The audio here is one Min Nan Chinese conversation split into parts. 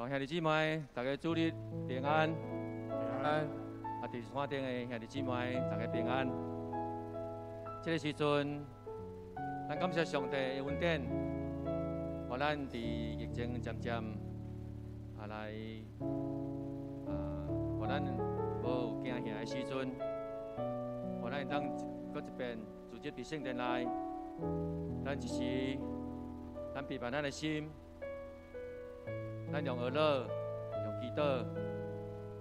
兄弟姊妹，大家主日平安。平安。啊，佇山頂的兄弟姊妹，大家平安。這个時陣，咱感謝上帝的恩典，予咱佇疫情漸漸啊來啊，予咱無有驚嚇的時陣，予咱會當閣一遍聚集佇聖殿內，咱一時，咱備辦咱的心，咱用哀樂、用祈禱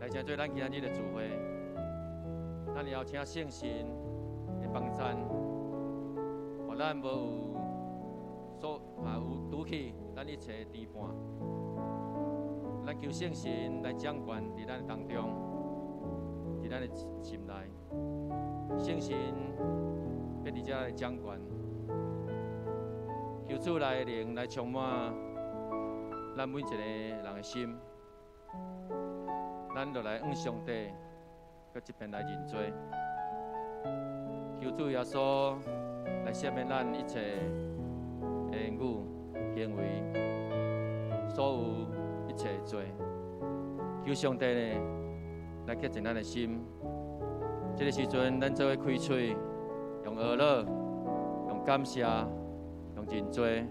來成做咱今仔日的聚會。咱邀請聖神的幫贊，予咱無有所啊有拄去咱一切的牽絆。咱求聖神來掌權佇咱的當中，佇咱的心內。聖神欲佇遮來掌權，求主來靈來充滿咱每一个人的心。咱就來向上帝閣一遍來認罪，求主耶穌來赦免咱一切的言語、行為，所有一切的罪。求上帝呢來潔淨咱的心。這个時陣，咱做伙開喙，用哀樂、用感謝、用認罪，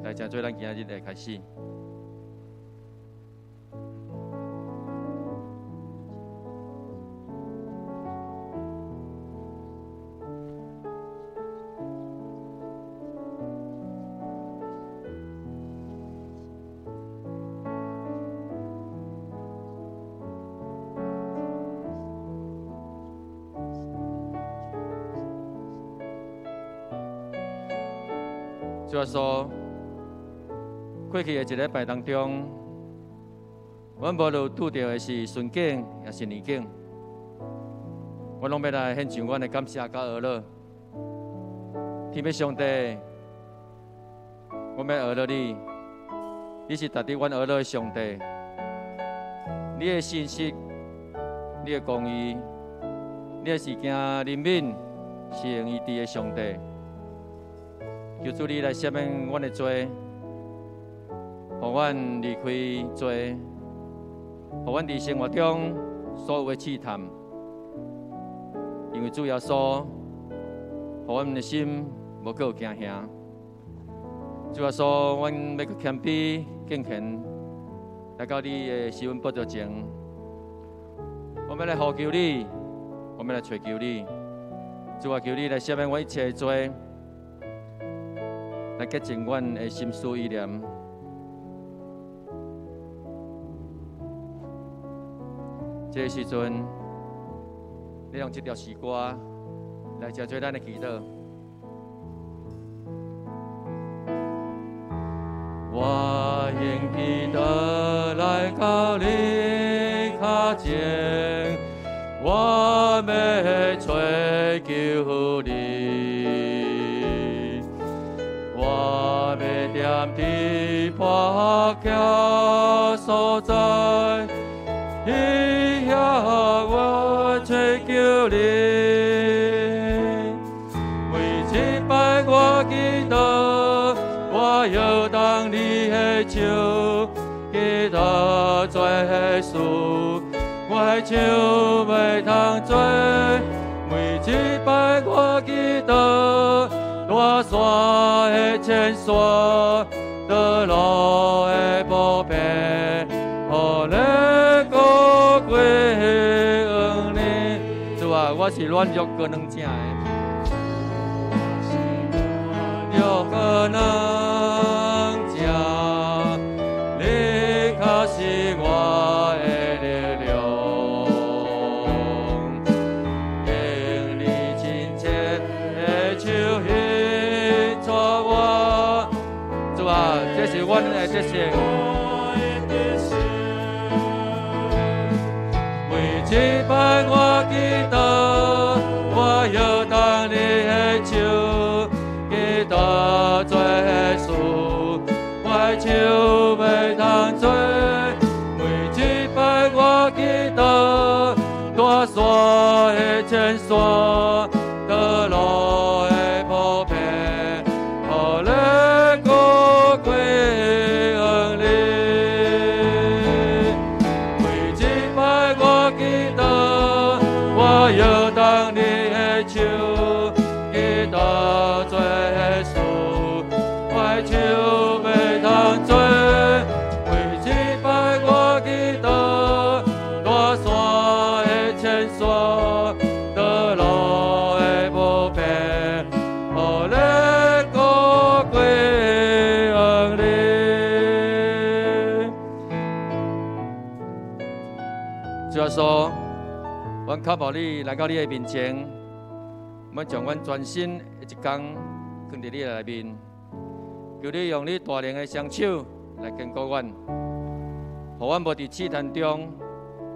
來成做咱今仔日的開始。主耶穌，過去的一禮拜當中，阮無論拄著的是順境，抑是逆境，阮攏欲來獻上阮的感謝佮哀樂。天父上帝，阮欲哀樂你，你是值得阮哀樂的上帝。你的信實，你的公義，你的是行憐憫、是用醫治的上帝。求主你來赦免阮的罪，予阮離開罪，予阮佇生活中所有的試探，因為主耶穌，予阮的心無閣有驚嚇。主耶穌，阮欲閣謙卑敬虔，來到你的施恩寶座前，我欲來呼求你，我欲來揣求你。主啊，求你來赦免阮一切的罪，來潔淨阮的心思意念。這个時陣，你用這條詩歌來成做咱的祈禱。我用祈禱來到你跤前，我欲揣求你。我欲踮佇破橋所在，彼遐我揣求你。每一擺我祈禱，我搖動你的手，祈禱主耶穌，我的手袂通做。每一擺我祈禱，大山的前山，道路的無平，予你高貴恩你。主啊，我是軟弱閣軟正的，軟弱閣軟正，你確是我的力量，用你親切的手牽帶我。主啊，這是阮的得勝。每一擺我祈禱，我搖動你的手，祈禱主耶穌，我的手袂通做。每一擺我祈禱，大山的前山，道路的無平，予你高貴恩你。主耶穌，阮渴慕你來到你的面前，阮將阮全身的一工囥佇你的內面，求你用你大能的雙手來堅固阮，予阮無佇試探中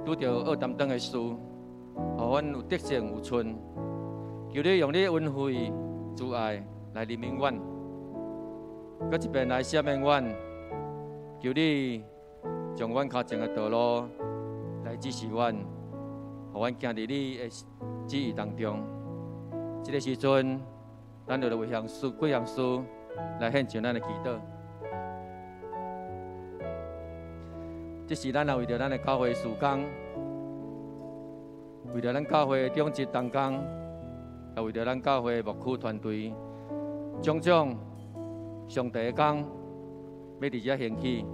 拄著惡擔當的事，予阮有得勝有剩。求你用你的恩惠慈愛來憐憫阮，閣一遍來赦免阮。求你將阮跤前的道路來指示阮，予阮行佇你的旨意當中。這个時陣，咱就來為項事幾項事來獻上咱的祈禱。這是咱也為著咱的教會事工，為著咱教會的長執同工，也為著咱教會牧區團隊，種種上帝的工，欲佇遮興起，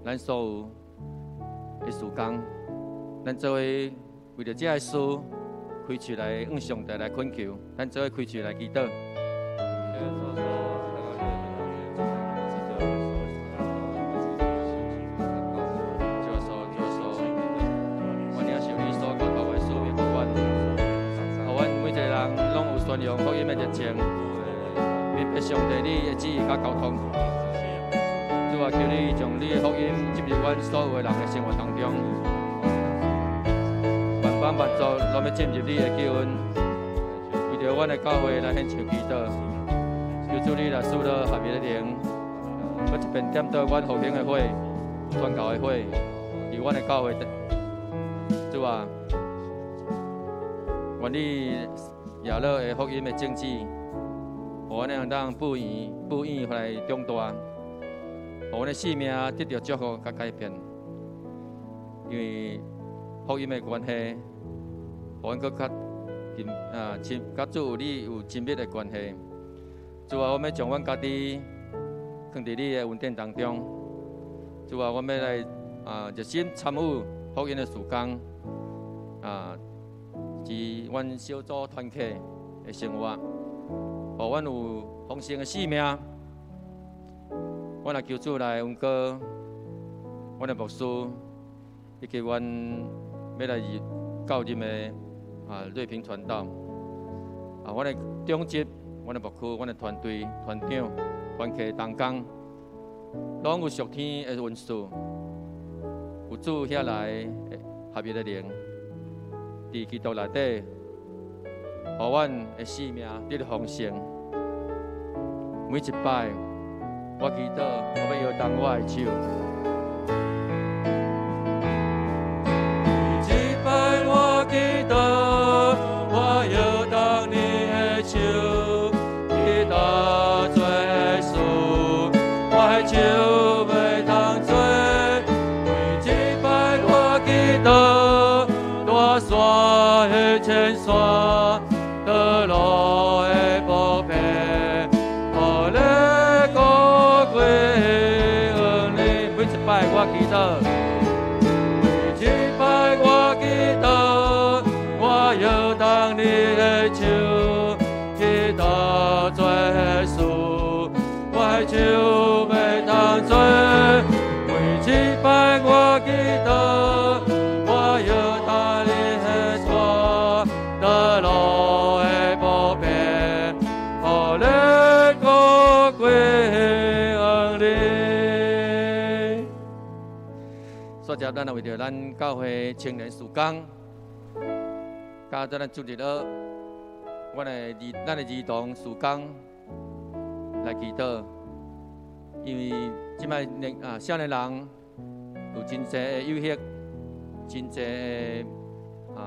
咱所有的事工，咱做伙為著這个事，開喙來向上帝來懇求，咱做伙開喙來祈禱。主耶穌，主耶穌，阮領受你所交託的使命，予阮，予阮每一个人攏有宣揚福音的熱情，明白上帝你的旨意佮交託。主啊，求你將你的福音進入阮所有的人的生活當中，萬邦萬族攏欲進入你的救恩，為著阮的教會來獻上祈禱，求主你來賜落合一的靈，閣一遍點著阮復興的火、傳教的火，佇阮的教會。主啊，願你耶和的福音的種子，予阮會當不遠不遠來長大，予阮的生命得著祝福佮改變。因為福音的關係，予阮閣較親啊親，佮主有你有親密的關係。主啊，我欲將阮家己囥佇你的恩典當中。主啊，我欲來熱心參與福音的事工，是阮小組團契的生活，予阮有豐盛的生命。阮也求主來恩膏阮的牧師，以及阮欲來入教任的瑞平傳道，阮的長執、阮的牧區、阮的團隊、團長、團契同工，攏有屬天的恩賜，有主遐來合一的靈，佇基督內底，予阮的生命得著豐盛。每一擺我祈禱，我欲搖動我的手。每一擺我祈禱，我搖動你的手，祈禱做事，我的手袂當做。每一擺我祈禱，大山的前山，道路的薄皮，予你高貴恩你。每一擺我祈禱，每一擺我祈禱，我搖動你的手，祈禱做事，我的手袂當做。每一擺我祈禱，我搖動你的手，道路的薄皮，予你高貴恩你。所以，咱也為著咱教會青年事工，佮咱主日學，阮的兒童事工來祈禱，因為這擺年少年人有真濟的誘惑，真濟的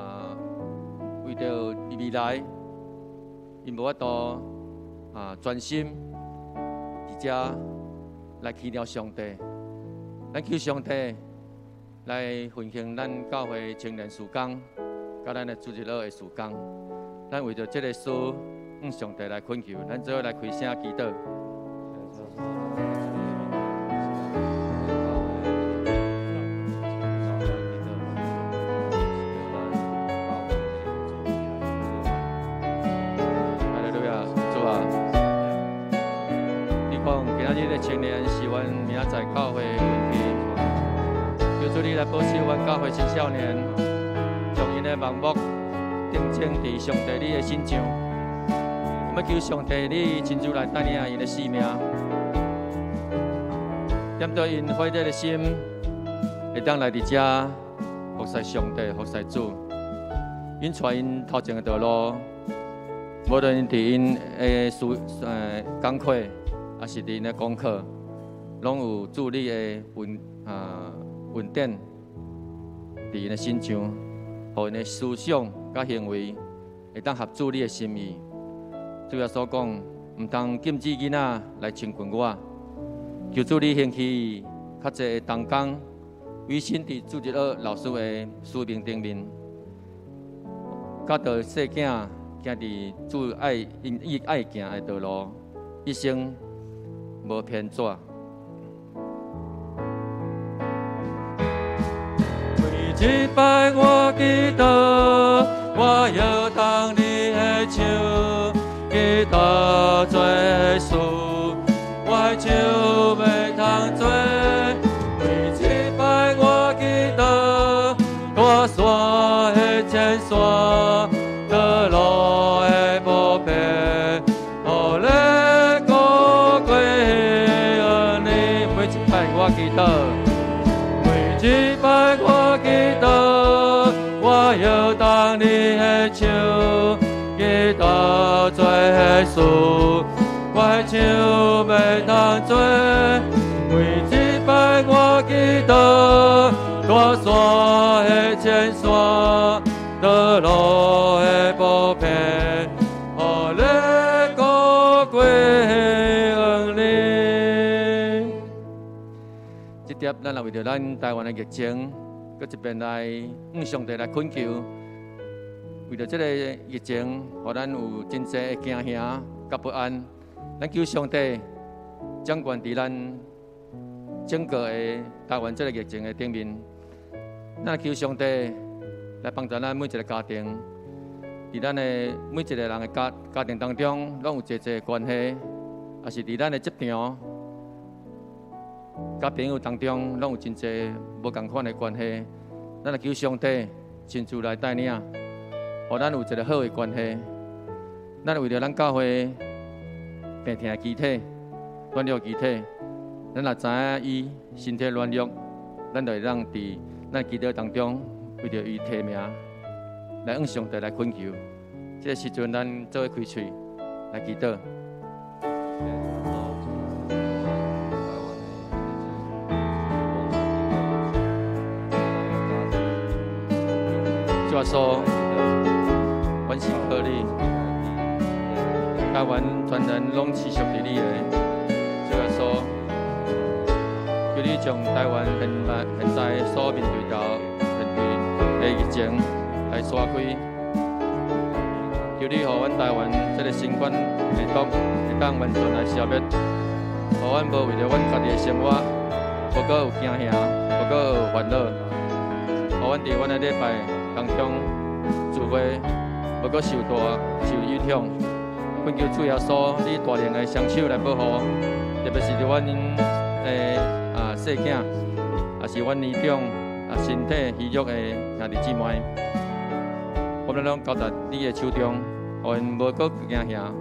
為著未來，𪜶無法度專心佇遮來祈求上帝，咱求上帝來復興咱教會青年事工，佮咱的主日學的事工，咱為著這个事，向上帝來懇求，咱做伙來開聲祈禱。哈利路亞，主啊，你講今仔日的青年是阮明仔載教會的根基，求主你來保守阮教會青少年，將𪜶的目目定睛佇上帝你的身上。我們求上帝你親自來帶領𪜶的性命，點著𪜶火熱的心，會當來佇遮服侍上帝、服侍主。𪜶帶𪜶頭前的道路，無論佇𪜶的事工課，抑是佇𪜶的功課，攏有主你的恩典佇𪜶的身上，予𪜶的思想佮行為會當合主你的心意。主耶穌講，毋通禁止囡仔來親近我。求主你興起較濟的同工，委身佇主日學老師的使命頂面，教導細囝行佇主愛𪜶伊愛行的道路，一生無偏轉。每一擺我祈禱，我搖動你的手，祈禱做事，我的手欲通做。每一擺我祈禱，大山的前线，道路的無平，予你高貴你。每一擺我祈禱，每一擺我祈禱，我搖動你的手，祈禱做事，我的手欲通做。每一擺我祈禱，大山的前线，道路的無平，予你高貴你。這碟咱來為著咱台灣的疫情，閣一遍來向上帝來懇求，為著這個疫情，予咱有真濟的驚嚇佮不安。咱求上帝掌權佇咱整個的台灣這個疫情的頂面。咱求上帝來幫助咱每一個家庭，佇咱的每一個人的家庭當中，攏有濟濟關係，抑是佇咱的職場、佮朋友當中，攏有真濟無仝款的關係。咱來求上帝親自來帶領，予咱有一個好的關係。咱為著咱教會病疼的肢體、軟弱肢體，咱若知影伊身體軟弱，咱就會當佇咱祈禱當中，為著伊提名來向上帝來懇求。這個時陣，咱做伙開喙來祈禱。主耶穌，阮是靠你，台灣全人攏持續佇你的。主耶穌，求你將台灣現在所面對到面對的疫情來徙開，求你予阮台灣這個新冠病毒會當完全來消滅，予阮無為著阮家己的生活，無閣有驚嚇，無閣有煩惱，予阮佇阮的禮拜當中聚會，無閣受影響。懇求主耶穌，你大能的雙手來保護，特別是佇阮的細囝，抑是阮年長身體虛弱的兄弟姊妹，我們攏交在你的手中，予𪜶無閣驚嚇。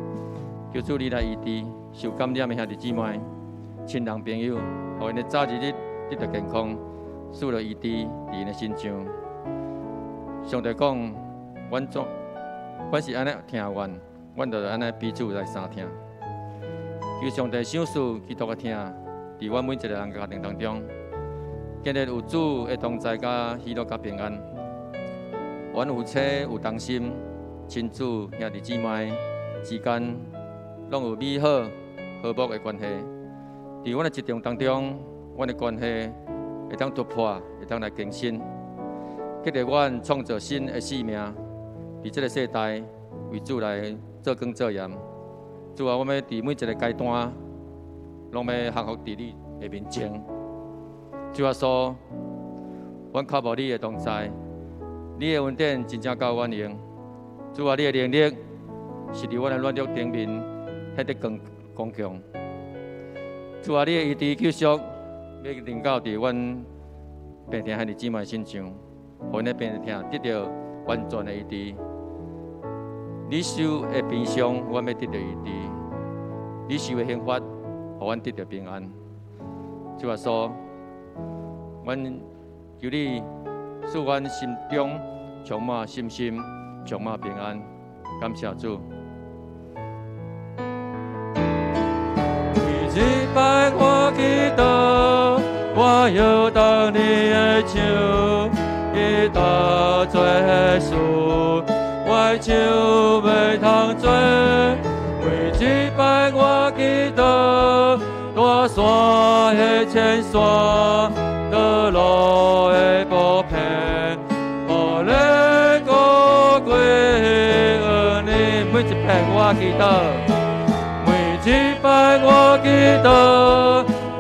求主你來醫治受感染的兄弟姊妹、親人朋友，予𪜶的早日得到健康，賜予醫治佇𪜶的身上。上帝講，阮做，阮是按呢疼阮，阮就按呢彼此來相疼。求上帝賞賜基督的疼，佇阮每一個人家庭當中，建立有主的同在、佮喜樂、佮平安。阮夫妻有同心，親子兄弟姊妹之間，攏有美好和睦的關係。佇阮的職場當中，阮的關係會當突破，會當來更新。激勵阮創造新的使命，佇這個世代為主來做光做鹽。主啊，我欲佇每一個階段，攏欲降服佇你的面前。主耶穌，阮渴慕你的同在，你的恩典真正夠阮用。主啊，你的能力是佇阮的軟弱頂面顯得更剛強。主啊，你的醫治救贖，欲臨到佇阮病疼兄弟姊妹身上，予予𪜶的病痛得著完全的醫治。你受的鞭傷，阮欲得著醫治；你受的刑罰，予阮得著平安。主耶穌，阮求你賜阮心中充滿信心，充滿平安。感謝主。每一擺我祈禱，我搖動你的手，祈禱做事，我的手袂通做。每一擺我祈禱，大山的千山，倒落的薄片，予你高貴恩你。每一擺我祈禱，每一擺我祈禱，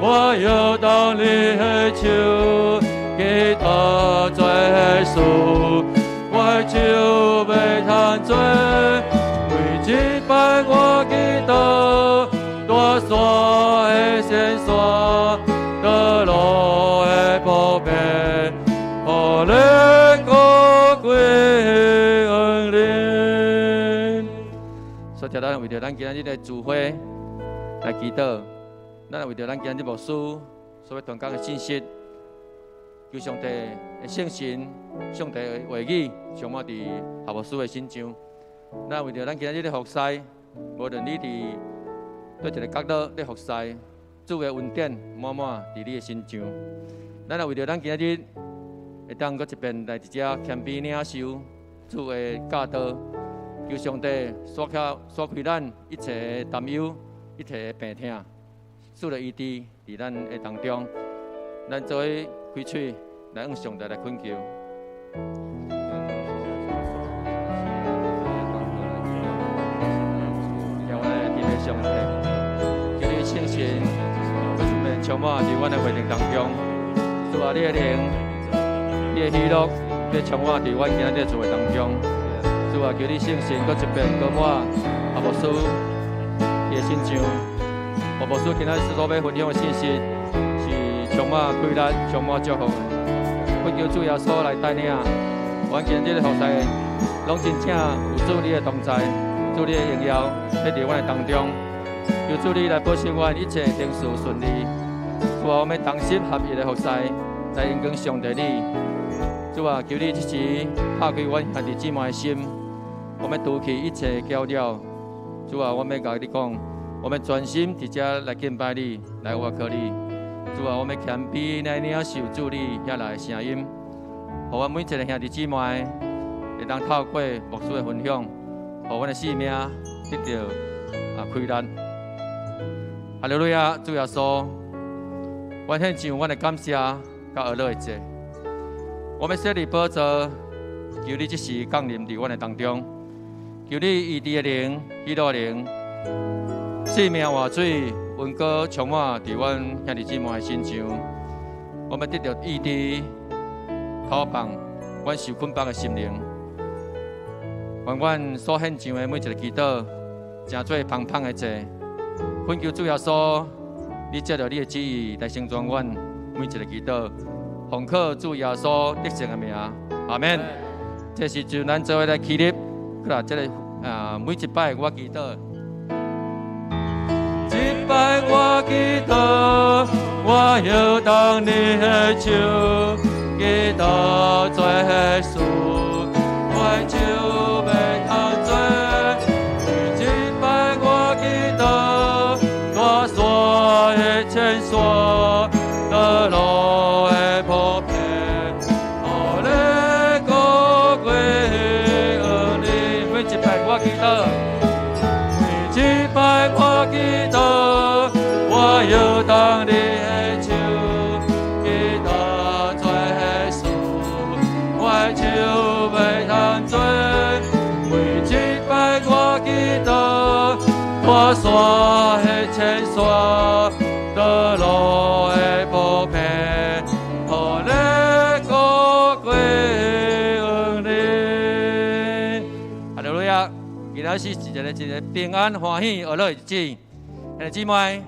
我搖動你的手，祈禱做事，我的手袂通做。每一擺我祈禱，大山的千山，倒落的薄片，予你高貴恩靈。所以，咱為著咱今仔日的聚會來祈禱，咱為著咱今仔日牧師所欲傳講的信息，求上帝的聖神、上帝的話語充滿佇何牧師的身上。咱為著咱今仔日的服侍，無論你佇佗一个角落咧服侍，主的恩典滿滿佇你的身上。咱也為著咱今仔日會當閣一遍來佇遮謙卑領受主的教導，求上帝煞開咱一切的擔憂、一切的病痛，賜了醫治佇咱的當中。咱做伙開喙來向上帝來懇求。讓我來特別上帝，求你聖神閣一遍充滿佇阮的會場當中。主啊，你的靈、你的喜樂，欲充滿佇阮今仔日聚會當中。主啊，求你聖神閣一遍澆滿何牧師伊的身上。何牧師今仔日所欲分享的信息是充滿氣力、充滿祝福的。懇求主耶穌來帶領，阮今日的服侍，攏真正有主你的同在，主你的榮耀佇佇阮的當中。求主你來保守阮一切行事順利。主啊，我們同心合意的服侍，來榮光上帝你。主啊，求你這時拍開阮兄弟姊妹的心，我們除去一切攪擾。主啊，我們共你講，我們專心佇遮來敬拜你，來倚靠你。主啊，我們謙卑來領受主你遐來的聲音，予阮每一个兄弟姊妹會當透過牧師的分享，予阮的生命得著開力。哈利路亞，主耶穌，阮獻上阮的感謝佮哀樂的祭。我們設立寶座，求你這時降臨佇阮的當中，求你醫治的靈、喜樂的靈、生命活水、恩膏充滿佇阮兄弟姊妹的身上。我們得著醫治、妥放阮受捆綁的心靈，願阮所獻上的每一个祈禱，成做芳香的祭。懇求主耶穌，你藉著你的旨意來成全阮每一个祈禱。奉靠主耶穌得勝的名，阿門。這時陣咱做伙來起立，過來這个每一擺我祈禱。一擺我祈禱，我搖動你的手，祈禱做事，我的手袂通做。每一擺我祈禱，大山的千山，倒落的薄片，予你高貴恩你。每一擺我祈禱，每一擺我祈禱，我搖動你的手，祈禱做事，我的手袂通做。每一擺我祈禱，大山的千山，倒落的薄片，予你高貴恩你。哈利路亞！今仔是一个一个平安歡喜樂樂的日子。兄弟姊妹，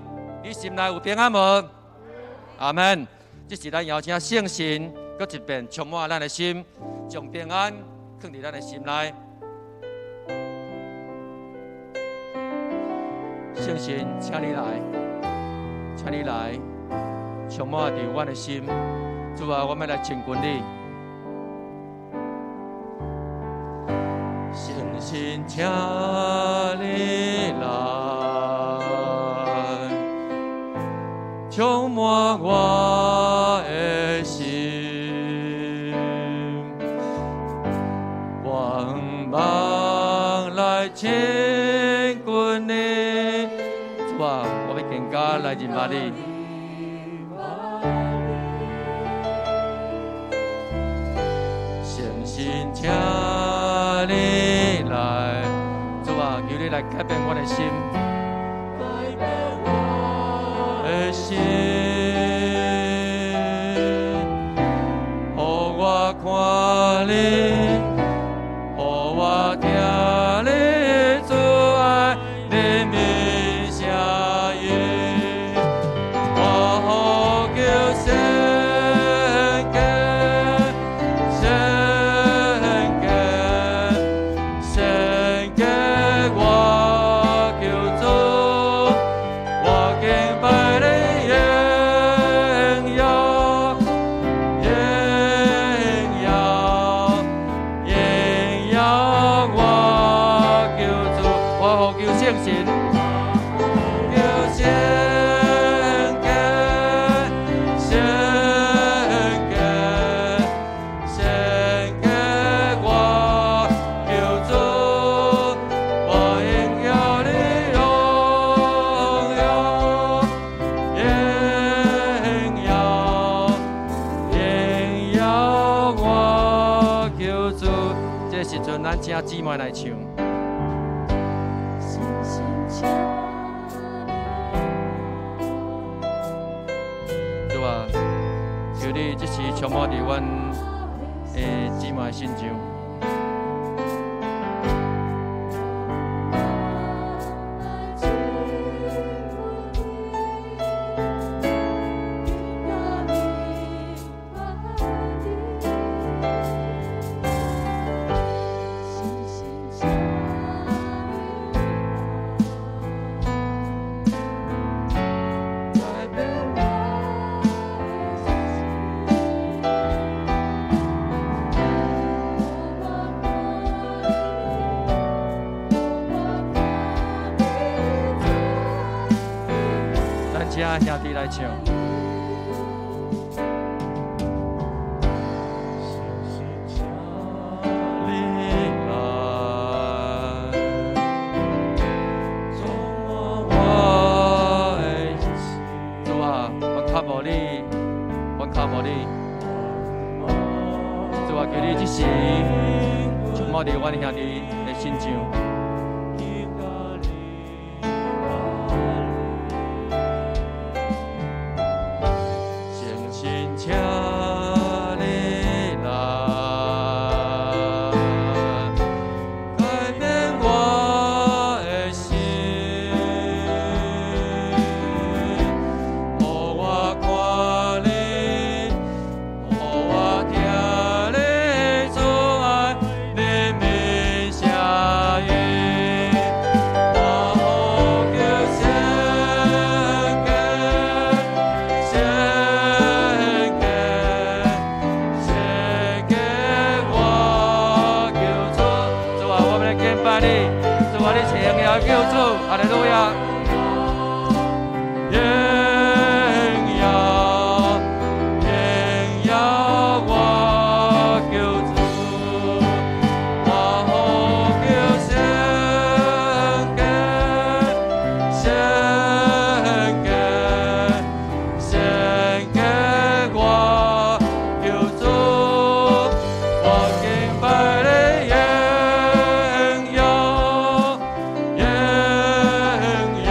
你心內有平安無？阿門。這時咱邀請聖神閣一遍充滿咱的心，將平安囥佇咱的心內。聖神，請你來，請你來，充滿佇阮的心。主啊，我欲來親近你。聖神，請你來，充滿我的心，我渴望來親近你。主啊，我欲更加來認識你。聖神，請你來，主啊，求你來改變我的心，改變我的心，予我看你，予我聽你主愛的面聲音，我呼求聖潔，聖潔，聖潔，我求主，我敬拜你榮耀，榮耀，榮耀，我求主，我呼求聖神，求聖潔，聖潔，聖潔，我求主，我榮耀你榮耀，榮耀，榮耀，我求主。這個時陣，咱請姊妹來唱。聖神請你主啊，求你這時充滿佇阮的姊妹身上。來親近你，更加明白你。聖神請你來，改變我的心，予我看你，予我聽你咱請兄弟來唱。聖神請你來，充滿我的心。主啊，阮渴慕你，阮渴慕你。主啊，求你這時充滿佇阮兄弟的身上。聖神，請你來，改變我的心，予我看你，予我聽你主愛的面聲音，我呼求聖潔，聖潔，聖潔，我求主，主啊，我欲來敬拜你，主啊，你是榮耀的救主，哈利路亞。榮耀，榮耀，我求主，我呼求聖潔，聖潔，聖潔，我求主，我敬拜你榮耀，榮耀，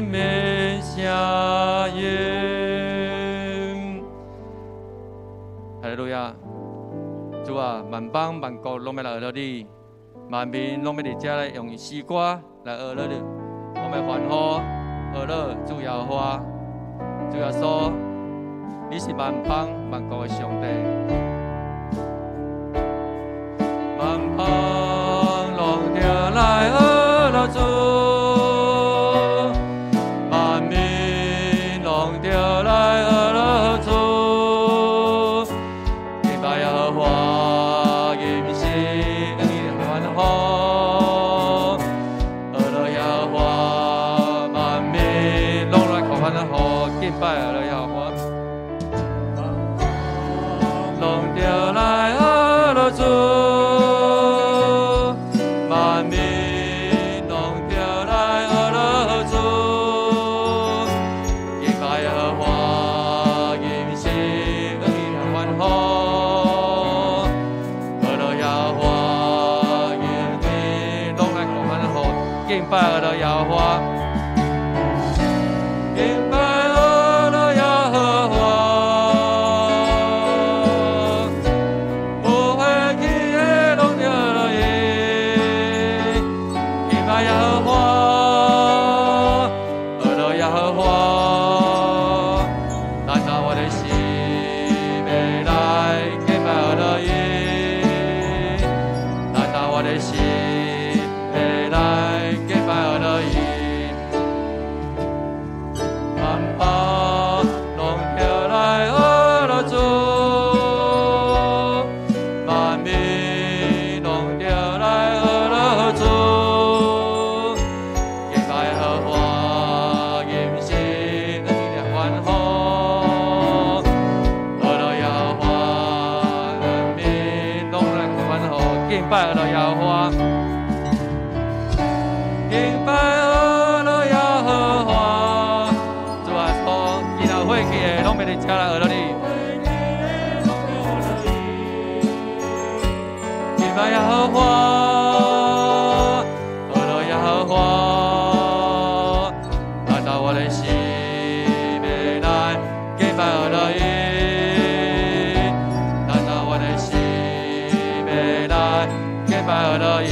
民聲音。哈利路亞！主啊，萬邦萬國攏欲來學你，萬民攏欲佇遮來用詩歌來學你。我們歡呼學樂主耶和華，主耶穌，你是萬邦萬國的上帝。萬邦攏著來學樂主，萬民攏著來學樂主，敬拜耶和華，吟詩歡呼，學樂耶和華，萬民攏來歡呼，敬拜耶和華，攏著來學樂主。萬民攏著來學樂主，敬拜耶和華，吟詩歡呼，學樂耶和華，萬民攏來歡呼，敬拜學樂耶和華，敬拜學樂耶和華。有血氣的攏著來敬拜耶和華，學樂耶和華，咱拿我的心來敬拜學樂伊，咱拿我的心來敬拜學樂伊。萬邦攏著來學樂主，萬民攏著來學樂主，敬拜耶和華，吟詩歡呼，學樂耶和華，萬民攏來歡呼，敬拜學樂耶和華，敬拜學樂耶和華。主啊，說，今仔火氣的攏欲佇遮來學樂你。敬拜耶和華，學樂耶和華，咱拿我的心來敬拜學樂伊，咱拿我的心來敬拜學樂伊，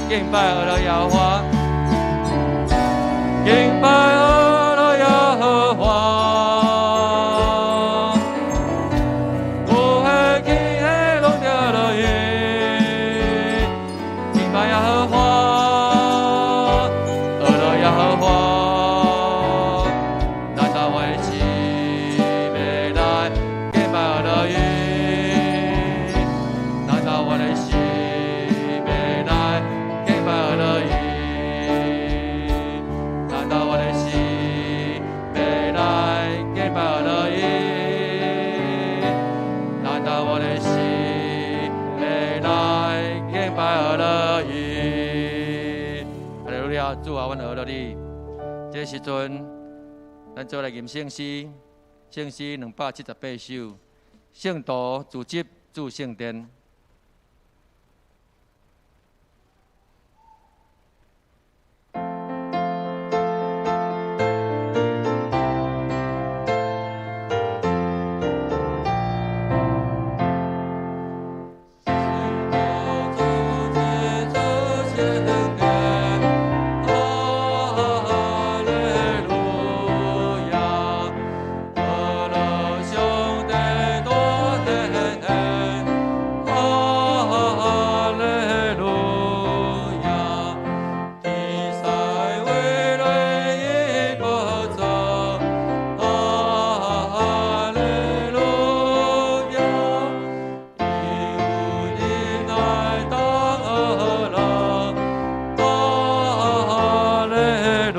敬拜學樂耶和華，敬拜學樂耶和華。有血氣的攏著來敬拜耶和華，學樂耶和華，咱拿我的心來敬拜學樂伊，咱拿我的心來敬拜學樂伊，咱拿我的心來敬拜學樂伊，咱拿我的心來敬拜學樂伊。哈利路亞，主啊，阮學樂你。這個時陣，咱做來吟聖詩，聖詩278首，聖徒組織主聖殿。哈利路亞，學樂上帝大天，哈利路亞，天使圍繞伊寶座，哈利路亞，伊有仁愛當學樂，哈利路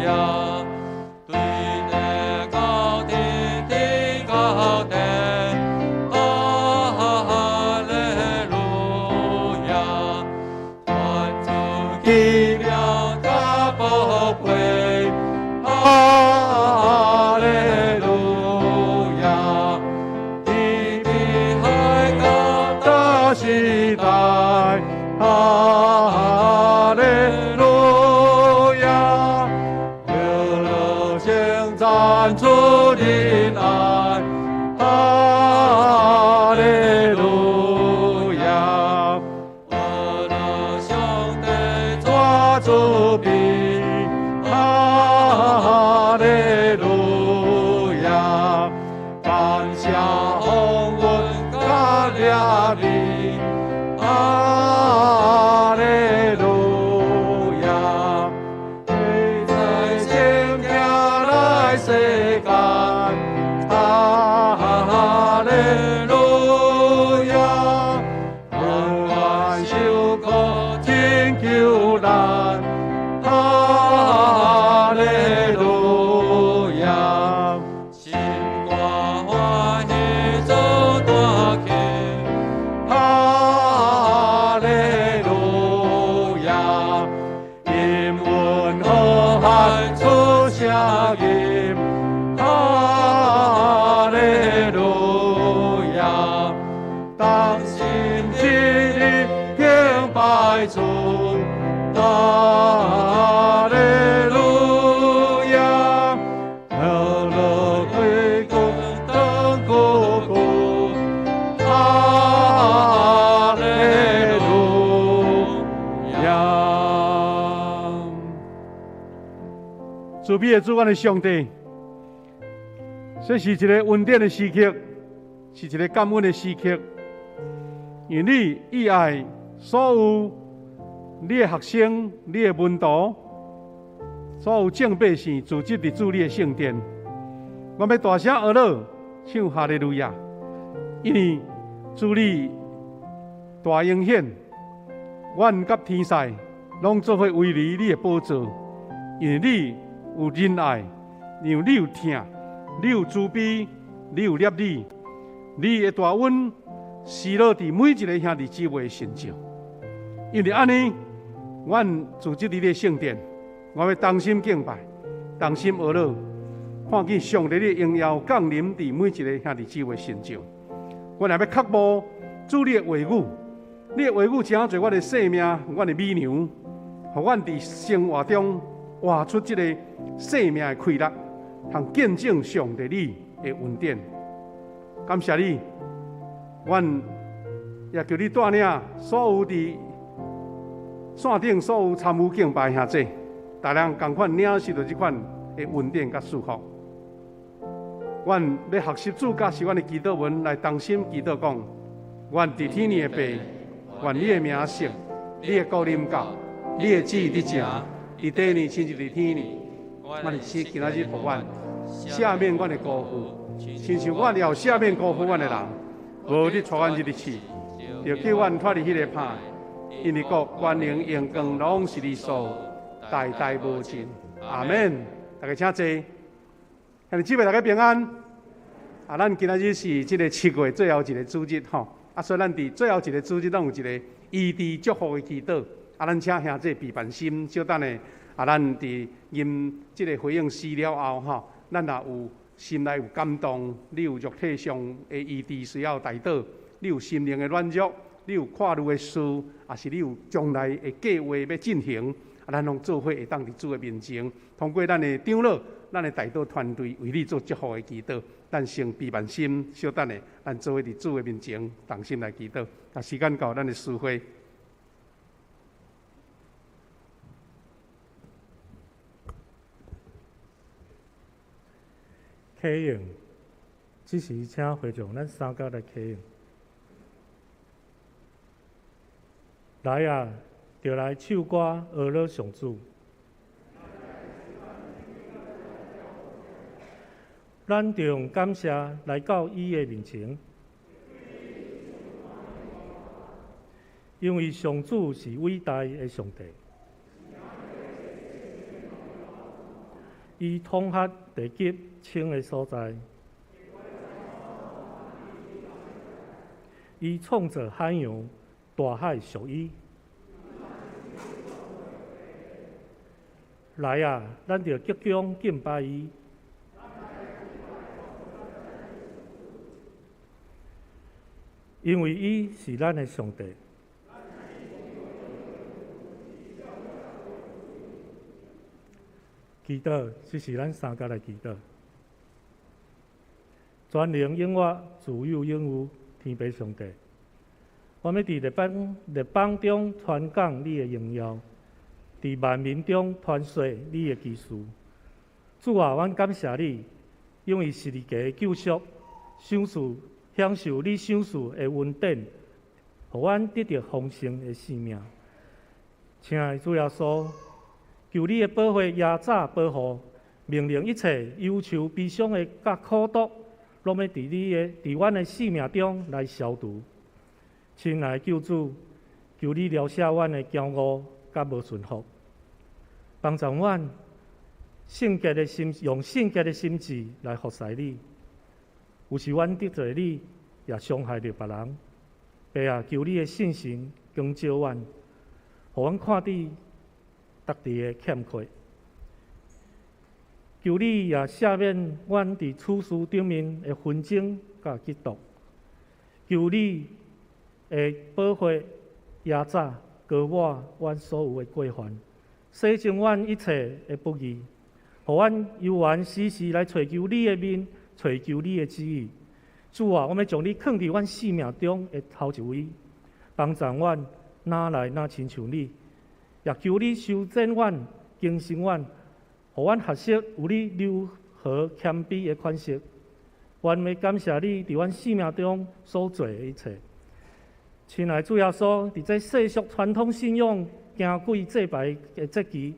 亞，對地到天，天到地，哈利路亞，願主奇妙加寶貴，哈利路亞，天比海角大時代，哈利路亞，愿主仁爱，哈利路亚！阿拉上帝大慈悲，哈利路亚！感谢丰恩佮怜悯，哈利路亚！伊在生命来世间，哈利路亚！甘愿受苦拯救咱，哈利路亚！心肝欢喜做大庆，哈利路亚！音韵和谐出声音，哈利路亚！同心一意敬拜主，哈利路亚！乐乐归功长久久，哈利路亚！慈悲的主，阮的上帝，這是一个恩典的時刻，是一個感恩的時刻。因為你意愛所有你的學生、你的門徒、所有眾百姓聚集佇主你的聖殿，我欲大聲呵咾，唱哈利路亞！因為主你大應顯，阮佮天使攏做伙圍繞你的寶座，因為你有仁愛，因為你有疼，你有慈悲，你有憐憫，你的大恩施落佇每一个兄弟姊妹的身上。因為按呢，阮聚集佇你的聖殿，我欲同心敬拜，同心呵咾，看見上帝的榮耀降臨佇每一个兄弟姊妹身上。阮也欲渴慕主你的話語，你的話語成做阮的生命，阮的米糧，予阮佇生活中活出這个生命的快樂，通見證上帝你的恩典。感謝你，阮也求你帶領所有佇線頂所有參與敬拜的兄弟，逐人仝款領受著這款的恩典佮祝福。阮欲學習主教示阮的祈禱文來同心祈禱講：阮佇天的父，願你的名聖，你的國臨到，你的旨意佇成，佇地呢親像佇天呢。阮的今仔日予阮赦免阮的辜負，親像阮也有赦免辜負阮的人。無你帶阮入去試，著救阮脫離彼个歹。因為國、權能、榮光，攏是你所有，代代無盡。阿們。大家請坐。兄弟姊妹，大家平安。啊，咱今仔日是這个7月最後一个主日吼。啊，所以咱佇最後一个主日，攏有一個醫治祝福的祈禱。啊，咱請兄弟備辦心，小等下。啊，咱佇吟這个回應詩了後吼，咱若有心內有感動，你有肉體上的醫治需要代禱，你有心靈的軟弱，你有跨慮的事，抑是你有將來的計劃欲進行，啊，咱攏做伙會當佇主的面前，通過咱的長老、咱的代禱團隊為你做祝福的祈禱。咱先閉目心，小等下，咱做伙佇主的面前同心來祈禱。啊，時間到，咱的詩會。啟應，這時請會眾咱三角來啟應。來啊，就來唱歌，呵咾上主。咱著用感謝來到伊的面前，因為上主是偉大的上帝，伊統轄地極深的所在，伊創造海洋，大海屬伊。來啊，咱著鞠躬敬拜伊，因為伊是咱的上帝。祈禱，這是咱三角來祈禱。全能永活自有永有天父上帝，我欲佇列邦列邦中傳講你的榮耀，佇萬民中傳說你的奇事。主啊，阮感謝你，因為十字架的救贖，賞賜享受你賞賜的恩典，予阮得著豐盛的生命。親愛的主耶穌，求你的寶血壓榨保護，命令一切憂愁悲傷的佮苦毒，攏欲佇你的佇阮的生命中來消除。親愛的救主，求你饒赦阮的驕傲佮無順服，幫助阮聖潔的心，用聖潔的心志來服侍你。有時阮得罪你，也傷害著別人。爸啊，求你的聖神光照阮，予阮看見家己的欠缺。求你也赦免阮佇處事頂面的紛爭佮嫉妒。求你的寶血壓榨膏抹阮所有的過犯，洗淨阮一切的不義，予阮猶原時時來揣求你的面，揣求你的旨意。主啊，我欲將你囥佇阮生命中的頭一位，幫助阮若來若親像你，也求你修剪阮、更新阮，予阮學習有你柔和謙卑的款式。阮欲感謝你佇阮生命中所做的一切。親愛的主耶穌，佇這世俗傳統信仰驚鬼祭拜的節期，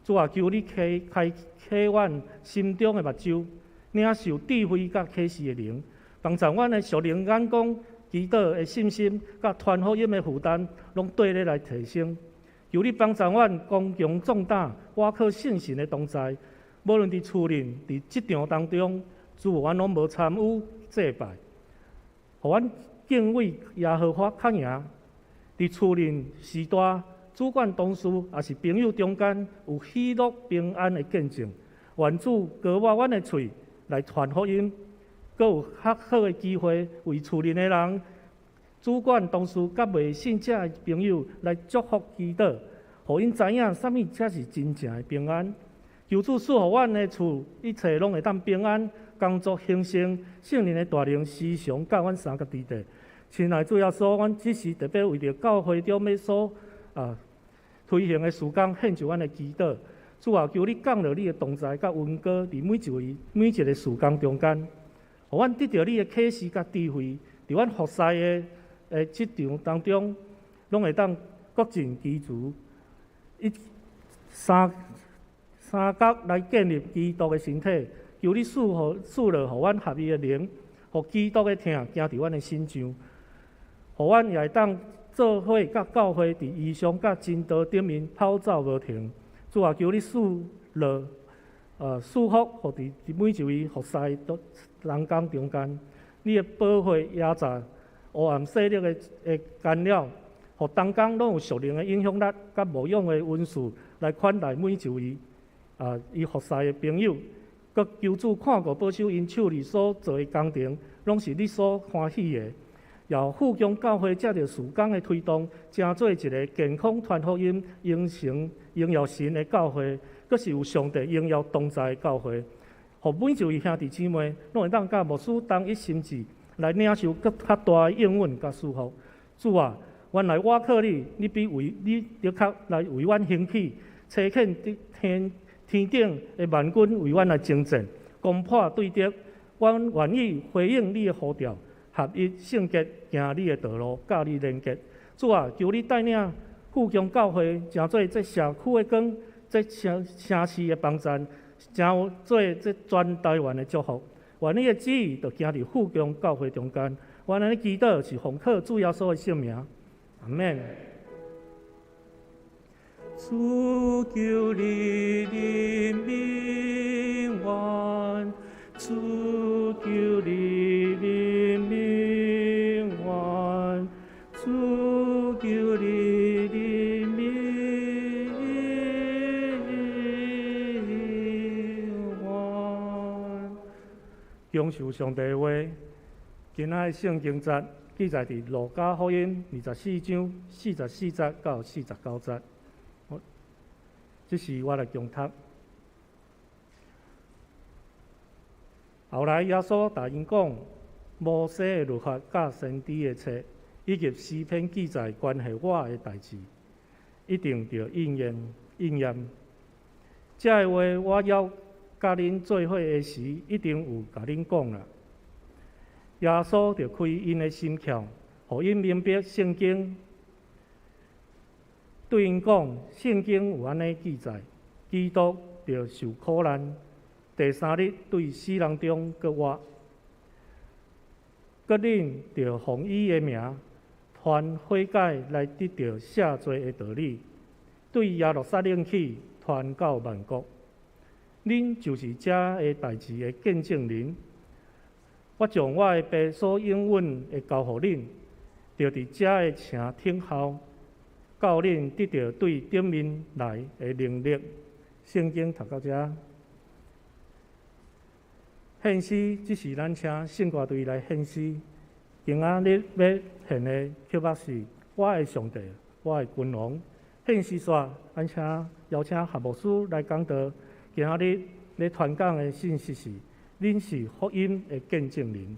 主啊，求你開開啟阮心中的目睭，領受智慧佮啟示的靈，幫助阮的屬靈眼光、祈禱的信心、佮傳福音的負擔，攏綴咧來提升。求你幫助阮剛強壯膽，倚靠聖神的同在。無論佇厝內、佇職場當中，主，阮攏無參與祭拜，予阮敬畏耶和華較贏。佇厝內時代、主管同事，抑是朋友中間，有喜樂平安的見證。願主膏抹阮的喙來傳福音，閣有較好的機會為厝內的人、主管同事佮未信者的朋友來祝福祈禱，予𪜶知影啥物才是真正的平安。求主賜予阮的厝一切攏會當平安，工作興盛，聖靈的大能時常佮阮相佮佇底。親愛主耶穌，阮這時特別為著教會中欲所推行的事工，獻上阮的祈禱。主啊，求你降落你的同在佮恩膏，佇每一位每一个事工中間，予阮得著你的啟示佮智慧，佇阮服侍的的職場當中，攏會當各盡其職，以三三角來建立基督的身體。求你賜予賜落予阮合一的靈，予基督的疼行佇阮的身上，予阮也會當做伙佮教會佇異象佮真道頂面跑走無停。主啊，求你賜落賜福，予佇每一位服侍的人工中間，你的寶血壓榨黑暗勢力的的干擾，予同工攏有屬靈的影響力，佮牧養的恩賜來款待每一位伊服侍的朋友。閣求主看顧保守𪜶手裡所做的工程，攏是你所歡喜的。也富強教會藉著事工的推動，成做一个健康傳福音、榮成榮耀神的教會，閣是有上帝榮耀同在的教會。予每一位兄弟姊妹，攏會當佮牧師同一心志，來領受閣較大的應允佮祝福。主啊，原來倚靠你，你必為你的確來為阮興起，差遣天天頂的萬軍為阮來征戰，攻破對敵。阮願意回應你的呼召，合一聖潔，行你的道路，佮你連結。主啊，求你帶領富強教會，成做這社區的光，這城城市的幫贊，成做這全台灣的祝福。願你的旨意就行佇富強教會中間。阮按呢祈禱是奉靠主耶穌的聖名，阿們。主求你憐憫阮，主求你憐憫阮，主求你憐憫阮。享受上帝的話，今仔的聖經節記載佇路加福音24章44節到49節。這是我來誦讀。後來耶穌共𪜶講，摩西的律法佮先知的冊，以及詩篇記載關係我的代誌，一定著應驗應驗。這个話我猶佮恁做伙的時，一定有共恁講啦。耶穌就開𪜶的心竅，予𪜶明白聖經。對𪜶講，聖經有按呢記載，基督著受苦難，第三日對死人中閣活。閣恁著奉伊的名，傳悔改來得著赦罪的道理，對耶路撒冷起，傳到萬國。恁就是這个代誌的見證人。我將我的爸所應允的交予恁，著佇遮个城等候，到恁得著對頂面來的能力。聖經讀到遮，獻詩，這是咱請聖歌隊來獻詩。今仔日欲獻的曲目是《我的上帝，我的君王》。獻詩煞，咱請邀請何牧師來講道。今仔日咧傳講的信息是：恁是福音的見證人。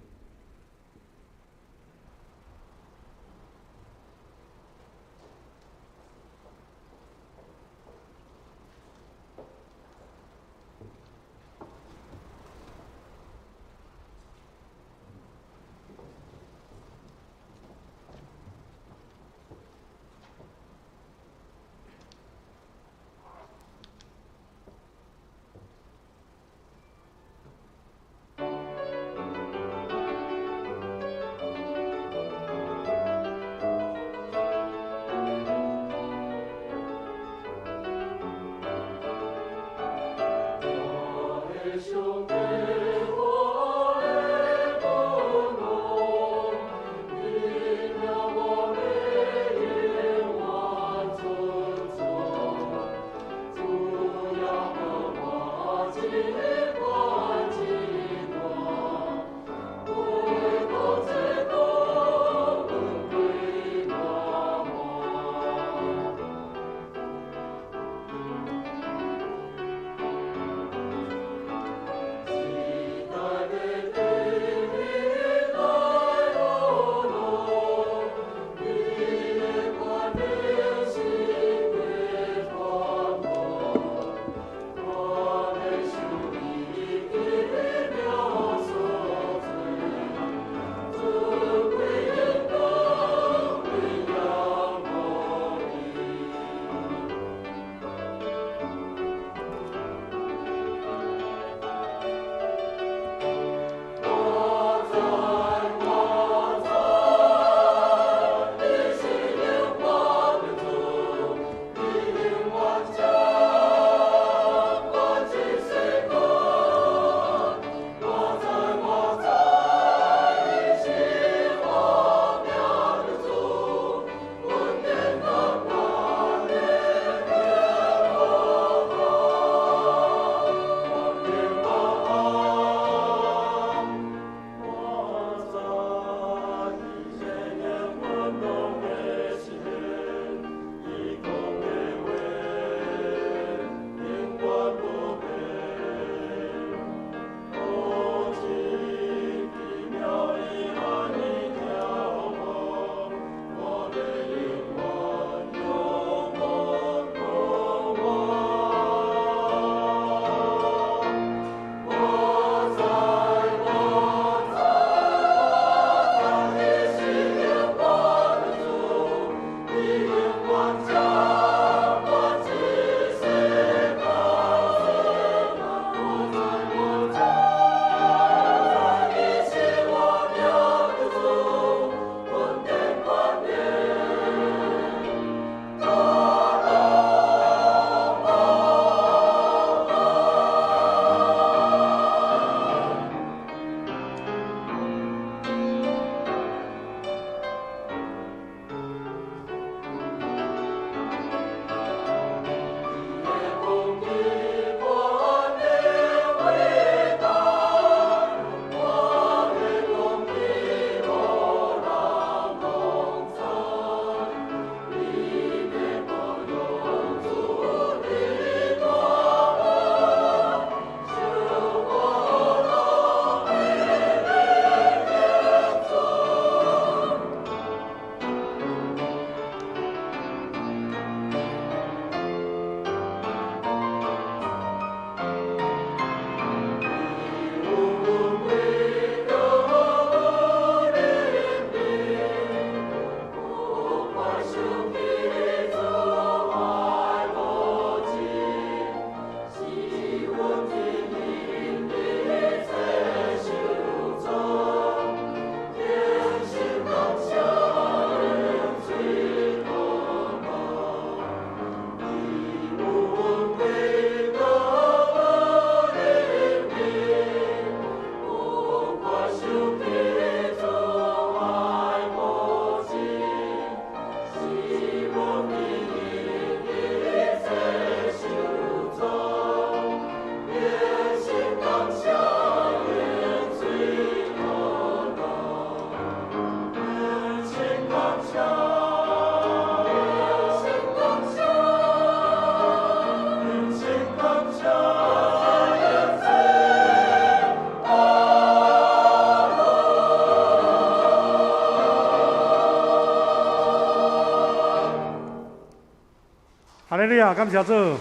利路亞，感謝主，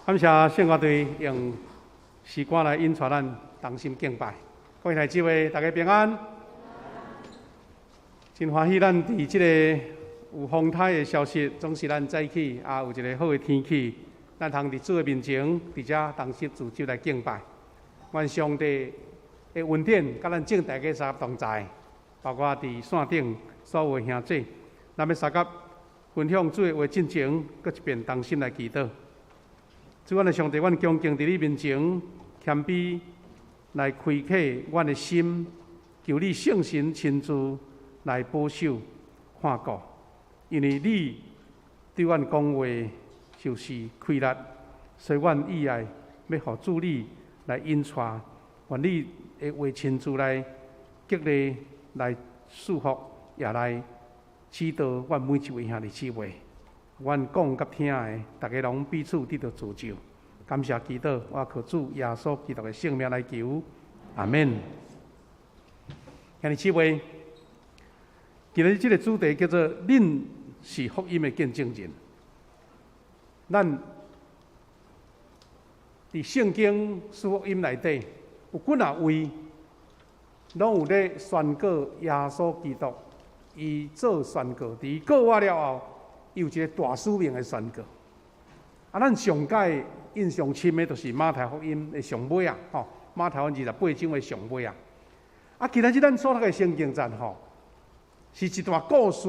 感謝聖樂隊用詩歌來引帶咱同心敬拜。各位弟兄姊妹，大家平安。真歡喜，咱佇這個有風颱的消息，總是咱早起啊有一個好的天氣，咱通佇主的面前，佇遮同心聚集來敬拜。願上帝的恩典，佮咱眾大家相同在，包括佇線頂所有的兄弟，咱欲相佮分享主的話進前，閣一遍同心來祈禱。主，阮的上帝，阮恭敬佇你面前，謙卑來開啟阮的心，求你聖神親自來保守看顧，因為你對阮講話就是氣力，所以阮意愛欲予主你來引帶，願你的話親自來激勵、來祝福，也來指導阮每一位兄弟姊妹。阮講佮聽的，逐家攏彼此得著造就。感謝基督，我靠主耶穌基督的聖名來求，阿們。兄弟姊妹，今日這个主題叫做“恁是福音的見證人”。咱佇聖經四福音內底有幾若位，攏有咧宣告耶穌基督，伊做宣告，佇伊復活了後，伊有一個大使命的宣告。啊，咱上蓋印象深的，就是馬太福音的上尾啊，吼，馬太福音28章的上尾啊。啊，今仔日咱所讀的聖經節吼，是一段故事，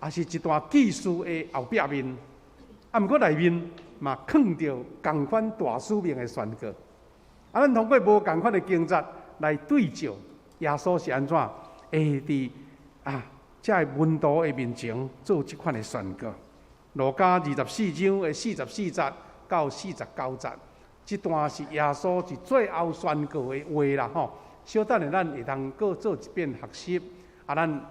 也是一段記事的後壁面。啊，毋過內面嘛囥著仝款大使命的宣告。啊，咱通過無仝款的經節來對照耶穌是按怎會佇啊，這个門徒的面前做這款的宣告。路加24章的44節到49節，這段是耶穌佇最後宣告的話啦吼。小等下，咱會當閣做一遍學習，啊，咱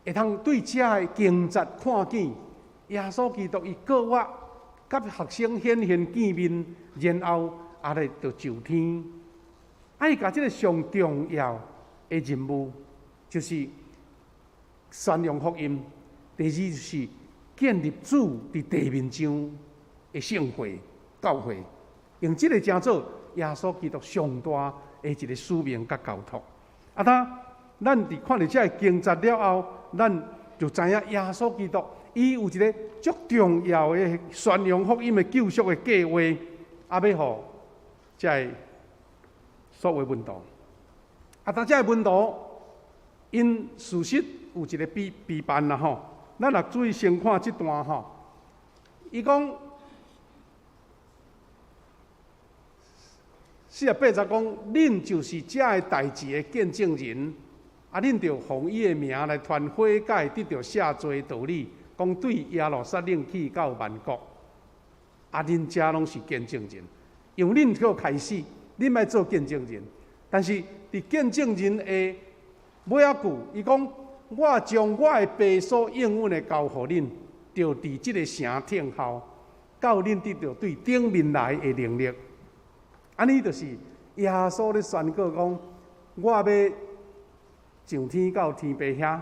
會當對這个經節看見耶穌基督伊復活，佮學生顯現見面，然後啊咧就上天。啊，伊共這个上重要的任務，就是宣揚福音。第二就是建立主佇地面上的聖會教會，用這个成做耶穌基督上大的一个使命佮交託。啊，當咱佇看著這个經節了後，咱就知影耶穌基督伊有一个足重要的宣揚福音的救贖的計劃，啊，欲予這个所有門徒。啊，當這个門徒𪜶事實有一个比比範啦吼。咱若注意先看這段吼，伊講48節講，恁就是這个代誌的見證人，啊，恁著奉伊的名來傳悔改，得著赦罪道理，講對耶路撒冷去到萬國，啊，恁遮攏是見證人，由恁去開始，恁愛做見證人，但是佇見證人的尾仔句，伊講。我將我的父所應允的交予恁，著佇這个城等候，到恁得著對頂面來的能力。按呢就是耶穌咧宣告講：我欲上天到天父遐，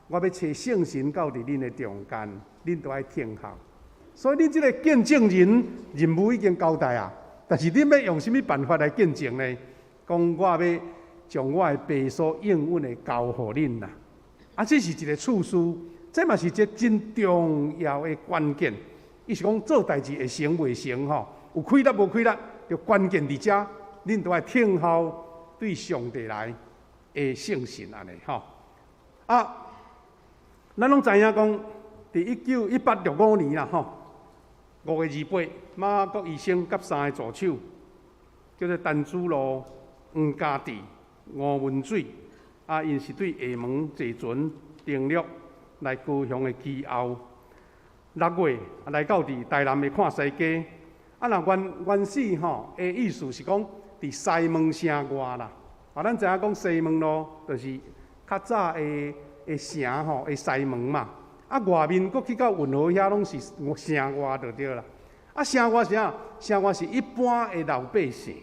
我欲差聖神到佇恁的中間，恁著愛等候。所以恁這个見證人任務已經交代啊，但是恁欲用啥物辦法來見證呢？講我欲將我的父所應允的交予恁啦。啊，這是一个次序，這嘛是一个真重要的關鍵。伊是講做代誌會成袂成吼，有氣力無氣力，就關鍵佇遮，恁著愛等候對上帝來的聖神按呢吼。啊，咱攏知影講，佇1865年啦吼，5月28，馬國醫生佮三个助手，叫做陳子洛、黃家治、吳文水。啊，𪜶是對廈門坐船登陸來高雄的基後，6月來到佇台南的看西街。啊，若原原始吼的意思是講佇西門城外啦。啊，咱知影講西門路就是較早的的城吼的西門嘛。啊，外面閣去到運河遐攏是城外就對啦。啊，城外是啥？城外是一般的老百姓，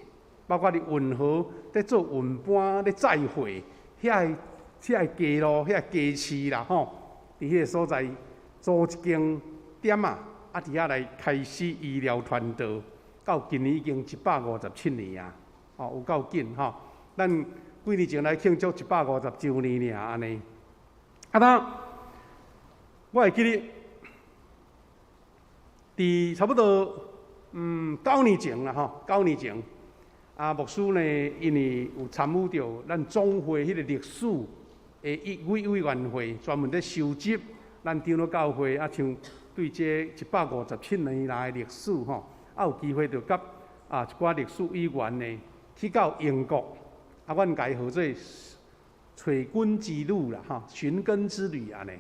包括佇運河咧做運搬咧載貨。遐个遐个街路、遐个街市啦，吼，佇彼个所在，租一間店仔，啊，佇遐來開始醫療傳道，到今年已經157年啊，吼，有夠緊吼。咱幾年前來慶祝150週年爾按呢。啊，那我會記得，佇差不多9年前啦吼，九年前，啊，牧師呢，因為有參與著咱總會彼個歷史的委員會，專門咧收集咱長老教會啊，像對這157年來的歷史吼，啊有機會就佮啊一寡歷史委員呢去到英國，啊，阮共伊號做揣根之旅啦，吼，尋根之旅按呢，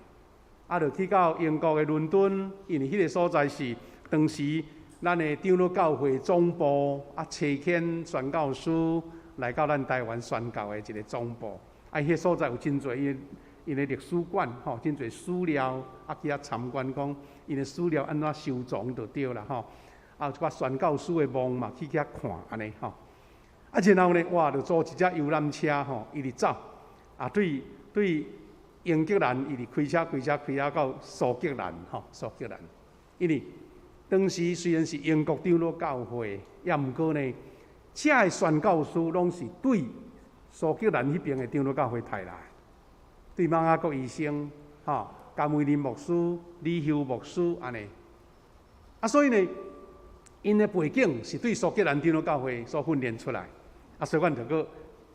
啊，就去到英國的倫敦，因為彼個所在是當時咱的長老教會總部啊，差遣宣教師來到咱台灣宣教的一個總部。啊，彼個所在有真濟𪜶的歷史館，吼，真濟史料，啊，去遐參觀，講𪜶的史料按怎收藏就對啦，吼。啊，有一寡宣教師的墓嘛，去遐看按呢，吼。啊，然後呢，哇，就租一隻遊覽車，吼，一直走，啊，對英格蘭一直開車開車開啊到蘇格蘭，吼，蘇格蘭，因為當時雖然是英國長老教會，也毋過呢，遮的宣教師攏是對蘇格蘭彼爿的長老教會派來，對馬雅各醫生、吼，甘維林牧師、李休牧師按呢。啊，所以呢，𪜶的背景是對蘇格蘭長老教會所訓練出來。啊，所以阮就閣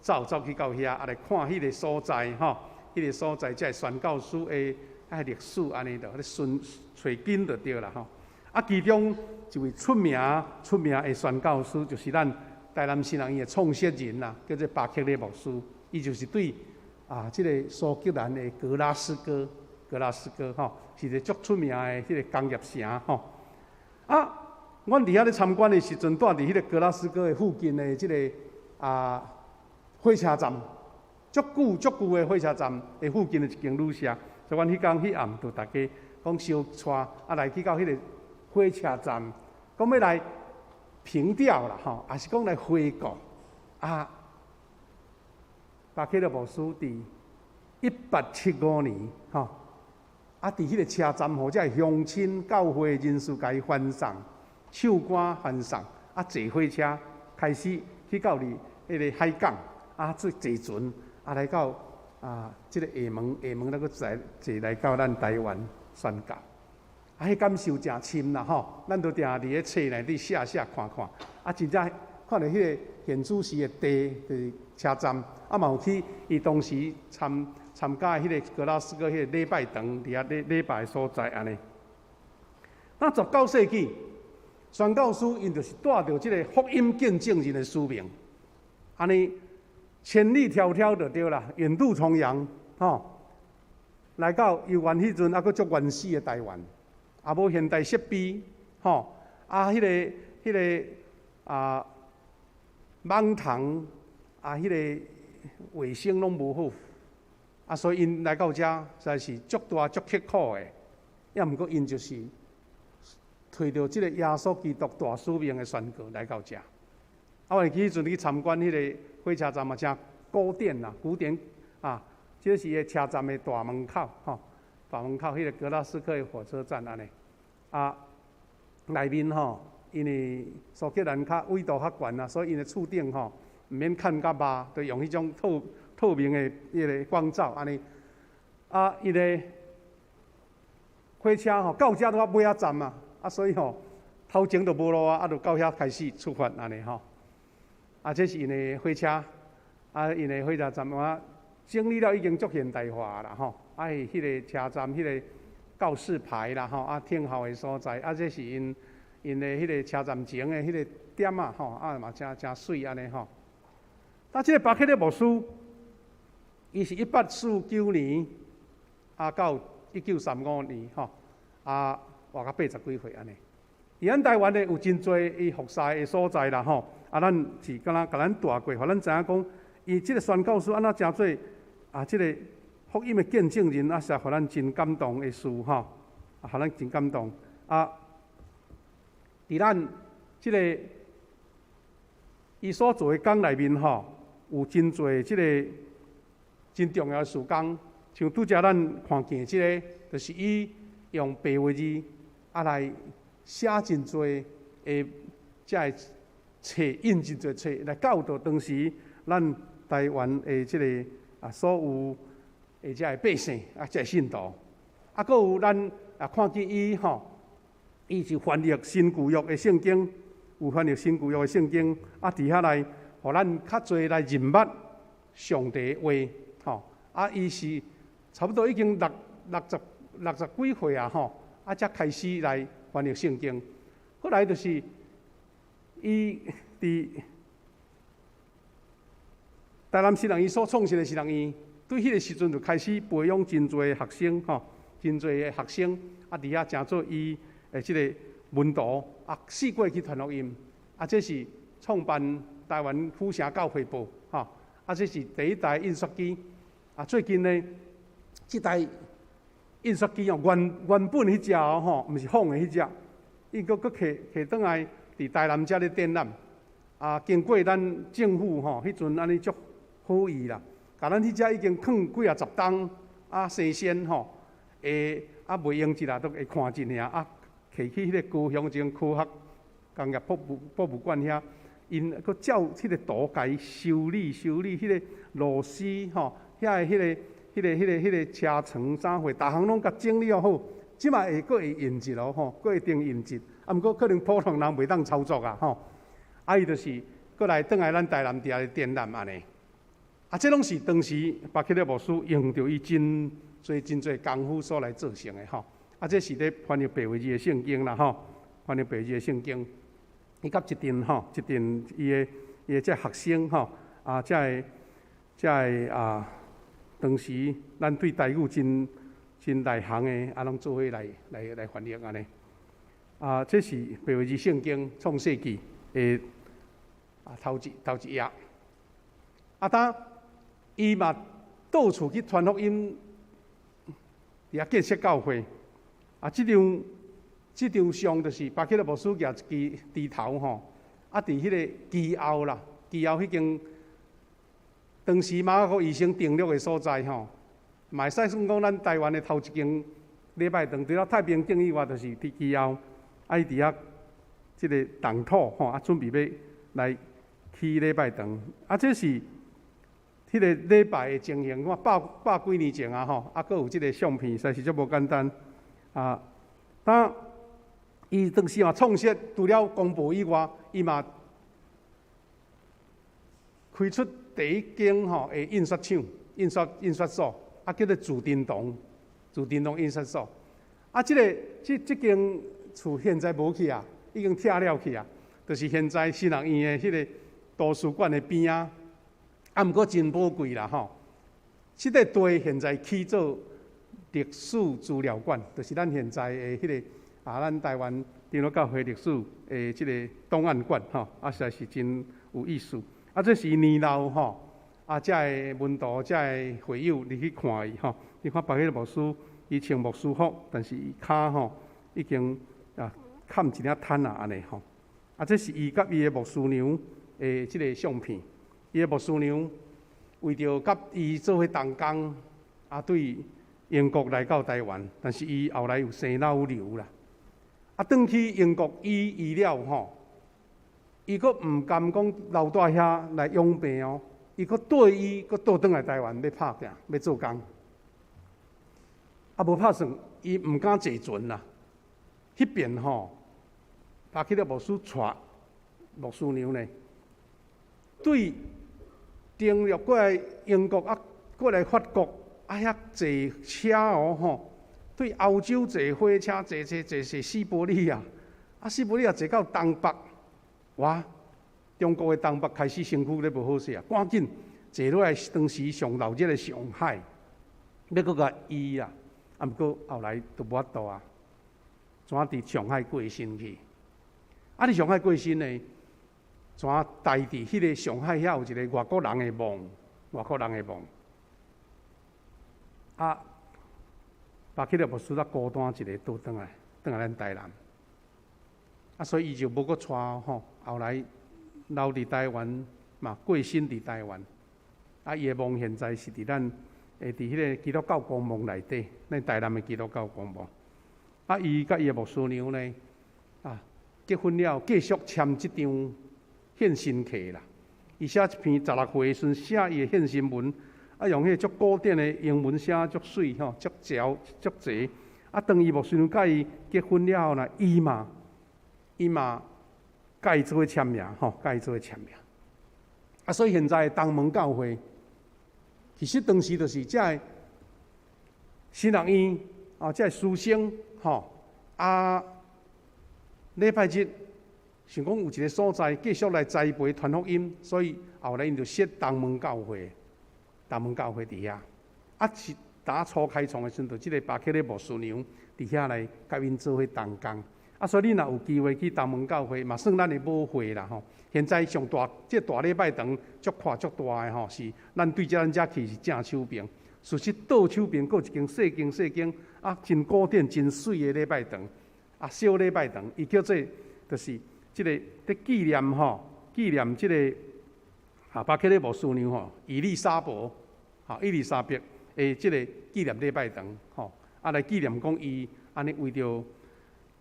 走走去到遐，啊來看彼個所在，吼，彼個所在遮的宣教師的啊歷史按呢，就咧尋揣根就對啦，吼。啊，其中一位出名出名的宣教師，就是咱台南神學院的創設人啦，叫做巴克禮牧師。伊就是對啊，這個蘇格蘭的格拉斯哥，格拉斯哥吼，是一個足出名的彼個工業城吼。啊，阮佇遐咧參觀的時陣，蹛佇彼個格拉斯哥的附近的這個啊火車站，足舊足舊的火車站的附近的一間旅社。所以，阮彼工彼暗就大家講相帶啊來去到彼個火車站，講欲來憑吊啦，吼，抑是講來回顧啊。巴克禮牧師佇1875年，吼，啊，佇彼個車站，予遮鄉親教會人士共伊歡送，唱歌歡送，啊，坐火車開始去到佇彼個海港，啊，坐坐船，啊，來到啊，這個廈門，廈門那閣坐坐來到咱台灣宣教。啊，彼感受誠深啦吼，咱都定佇咧冊內底寫寫看看，啊，真正看著彼個現主時的地，就是車站，啊嘛有去伊當時參加彼個格拉斯哥彼個禮拜堂，佇遐禮禮拜的所在按呢。那19世紀，宣教師𪜶就是帶著這個福音見證人的使命，按呢千里迢迢就對啦，遠渡重洋，吼，來到猶原彼陣猶閣足原始的台灣。也無現代設備，吼啊！彼個啊，網蟲啊，彼個衛生攏無好，啊，所以𪜶來到遮實在是足大足刻苦的。抑毋過𪜶就是提著這個耶穌基督大使命的宣告來到遮。啊，我會記彼陣去參觀彼個火車站嘛，誠古典啦，古典啊，這是伊車站的大門口，吼。大門口彼個格拉斯哥的火車站按呢，啊，內面吼，因為蘇格蘭較緯度較懸啊，所以𪜶的厝頂吼，毋免崁甲肉，就用彼種透明的彼個光罩按呢。啊，伊个火車吼到遮都尾仔站啊，啊，所以吼頭前就無路啊，啊，就到遐開始出發按呢吼。啊，這是𪜶的火車，啊，𪜶的火車站啊，整理了已經足現代化啦吼。啊，彼個車站，彼個告示牌啦，吼，啊，停候的所在，啊，這是𪜶的彼個車站前的彼個點仔，吼，啊嘛誠誠媠按呢吼。啊，這個巴克禮牧師，伊是1849年啊到1935年，吼，啊，活到80幾歲按呢。佇咱台灣呢有真濟伊服侍的所在啦，吼，啊，咱是敢若共咱帶過，予咱知影講，伊這個宣教師按怎成做啊，這個福音的見證人啊，是予咱真感動的事吼，啊，予咱真感動。啊，佇咱這個伊所做的工內面吼，有真濟這個真重要的事工，像拄才咱看見這個，就是伊用白話字來寫真濟的這个冊，印真濟冊來教導當時咱台灣的這个所有的這个百姓，這个信徒。閣有咱看見伊吼，伊是翻譯新舊約的聖經，有翻譯新舊約的聖經，佇遐來，予咱較濟來認捌上帝話，吼。伊是差不多已經60幾歲啊，吼，才開始來翻譯聖經。後來就是伊佇台南神學院所創設的神學院，對彼个時陣就開始培養真濟學生，吼，真濟的學生，佇遐成做伊的這个門徒，四界去傳福音。這是創辦台灣府城教會報，吼，這是第一台印刷機。最近呢，這台印刷機哦，原本彼隻哦，吼，毋是仿的彼隻，伊閣摕摕轉來佇台南遮咧展覽。經過咱政府吼，彼陣按呢足好意啦，共咱彼隻已經囥幾仔十冬，新鮮吼，會袂用一啦，都會看真爾，摕去彼个高雄一間科學工業博物館遐，𪜶閣照彼个圖共伊修理修理彼个螺絲吼，遐个彼个車床啥貨，逐項攏共整理好，這馬會閣會用一咯吼，閣會當用一，毋過可能普通人袂當操作啊吼。伊就是閣來轉來咱台南佇遐展覽按呢。這攏是當時巴克勒牧師用著伊真濟真濟功夫所來造成的吼。這是咧翻譯白話字的聖經啦吼，翻譯白話字的聖經。伊佮一陣吼，一陣伊的這學生吼，這个，當時咱對台語真真內行的，攏做伙來翻譯按呢。這是白話字聖經創世紀的頭一頁。當伊嘛到處去傳福音，佇遐建設教會。這張相就是巴克勒牧師舉一支鋤頭吼，佇彼个基奧啦，基奧彼間當時馬可福醫生登陸的所在吼，嘛會使算講咱台灣的頭一間禮拜堂，除了太平殿以外，就是佇基奧，伊佇遐這个動土吼，準備欲來起禮拜堂。這是彼个禮拜的情形，看百幾年前啊吼，閣有這个相片，實在是足無簡單。當伊當時嘛創設，除了公報以外，伊嘛開出第一間吼的印刷廠、印刷所，叫做自振堂、自振堂印刷所。這个這這間厝現在無去啊，已經拆了去啊，就是現在神學院的彼个圖書館的邊仔。毋過真寶貴啦吼！這個地現在起做歷史資料館，就是咱現在的彼个咱台灣長老教會歷史的這个檔案館吼，實在是真有意思。這是年老吼，這个門徒、這个會友入去看伊吼，你看巴克勒牧師，伊穿牧師服，但是伊跤吼已經崁一領癱啊按呢吼。這是伊佮伊的牧師娘的這个相片。伊的牧師娘為著佮伊做伙同工，對英國來到台灣，但是伊後來有生腦瘤啦。轉去英國醫醫了吼，伊閣毋甘講留蹛遐來養病哦，伊閣綴醫閣倒轉來台灣欲拍拚，欲做工。無拍算，伊毋敢坐船啦。彼邊吼，巴克勒牧師帶牧師娘呢，對。登陸過來英國，過來法國，遐坐車哦吼，對歐洲坐火車坐坐坐坐西伯利亞，西伯利亞坐到東北，哇！中國的東北開始身軀咧無好勢啊，趕緊坐落來當時上鬧熱的上海，欲閣共醫啊，毋過後來都無法度啊，怎佇上海過身去？佇上海過身呢？怎待佇彼个上海遐有一个外國人的墓，外國人的墓。巴克勒牧師才孤單一个倒轉來，轉來咱台南。所以伊就無閣帶吼，後來留佇台灣嘛，過身佇台灣。伊的墓現在是佇咱，佇彼个基督教公墓內底，咱台南的基督教公墓。啊，伊佮伊的牧師娘呢，啊，結婚了，繼續簽這張獻身契啦。伊寫一篇16歲的時陣寫伊的獻身文，啊，用彼個足古典的英文寫足媠吼，足嚼足濟。啊，當伊牧師娘佮伊結婚了後呢，伊嘛佮伊做伙簽名吼，佮伊做伙簽名。啊，所以現在東門教會，其實當時就是這个神學院啊，這个師生吼，啊，禮拜日想講有一個所在繼續來栽培傳福音，所以後來𪜶就設東門教會，東門教會佇遐。啊，是打初開創的時陣，就這个巴克禮牧師娘佇遐來佮𪜶做伙同工。啊，所以你若有機會去東門教會，嘛算咱的母會啦吼。現在上大這個大禮拜堂足闊足大的吼，是咱對這咱遮去是正手邊。事實倒手邊閣有一間細間細間啊，真古典真媠的禮拜堂，啊，小禮拜堂，伊叫做就是這個佇紀念吼，紀念這個啊巴克禮牧師娘吼，伊麗莎白，吼伊麗莎白的這個紀念禮拜堂吼，啊來紀念講伊按呢為著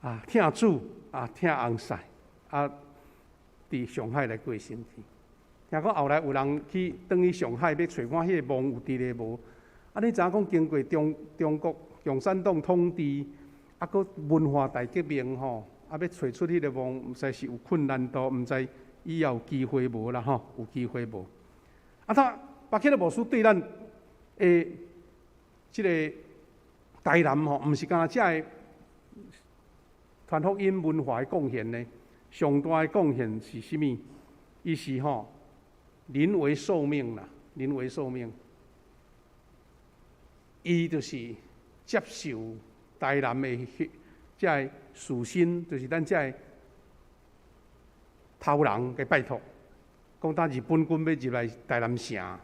啊疼主啊疼翁婿啊，佇上海來過身去。聽講後來有人去轉去上海欲揣看彼個墓有佇咧無？啊，你知影講經過中國共產黨統治，啊，閣文化大革命吼，啊，欲揣出彼個墓，毋知是有困難度，毋知以後有機會無啦吼，有機會無？啊，他巴克禮牧師對咱的這個台南吼，毋是干焦這个傳福音文化的貢獻呢？上大的貢獻是啥物？伊是吼臨危受命啦，臨危受命。伊就是接受台南的這个士紳，就是咱這个頭人的拜託，講當日本軍欲入來台南城，啊，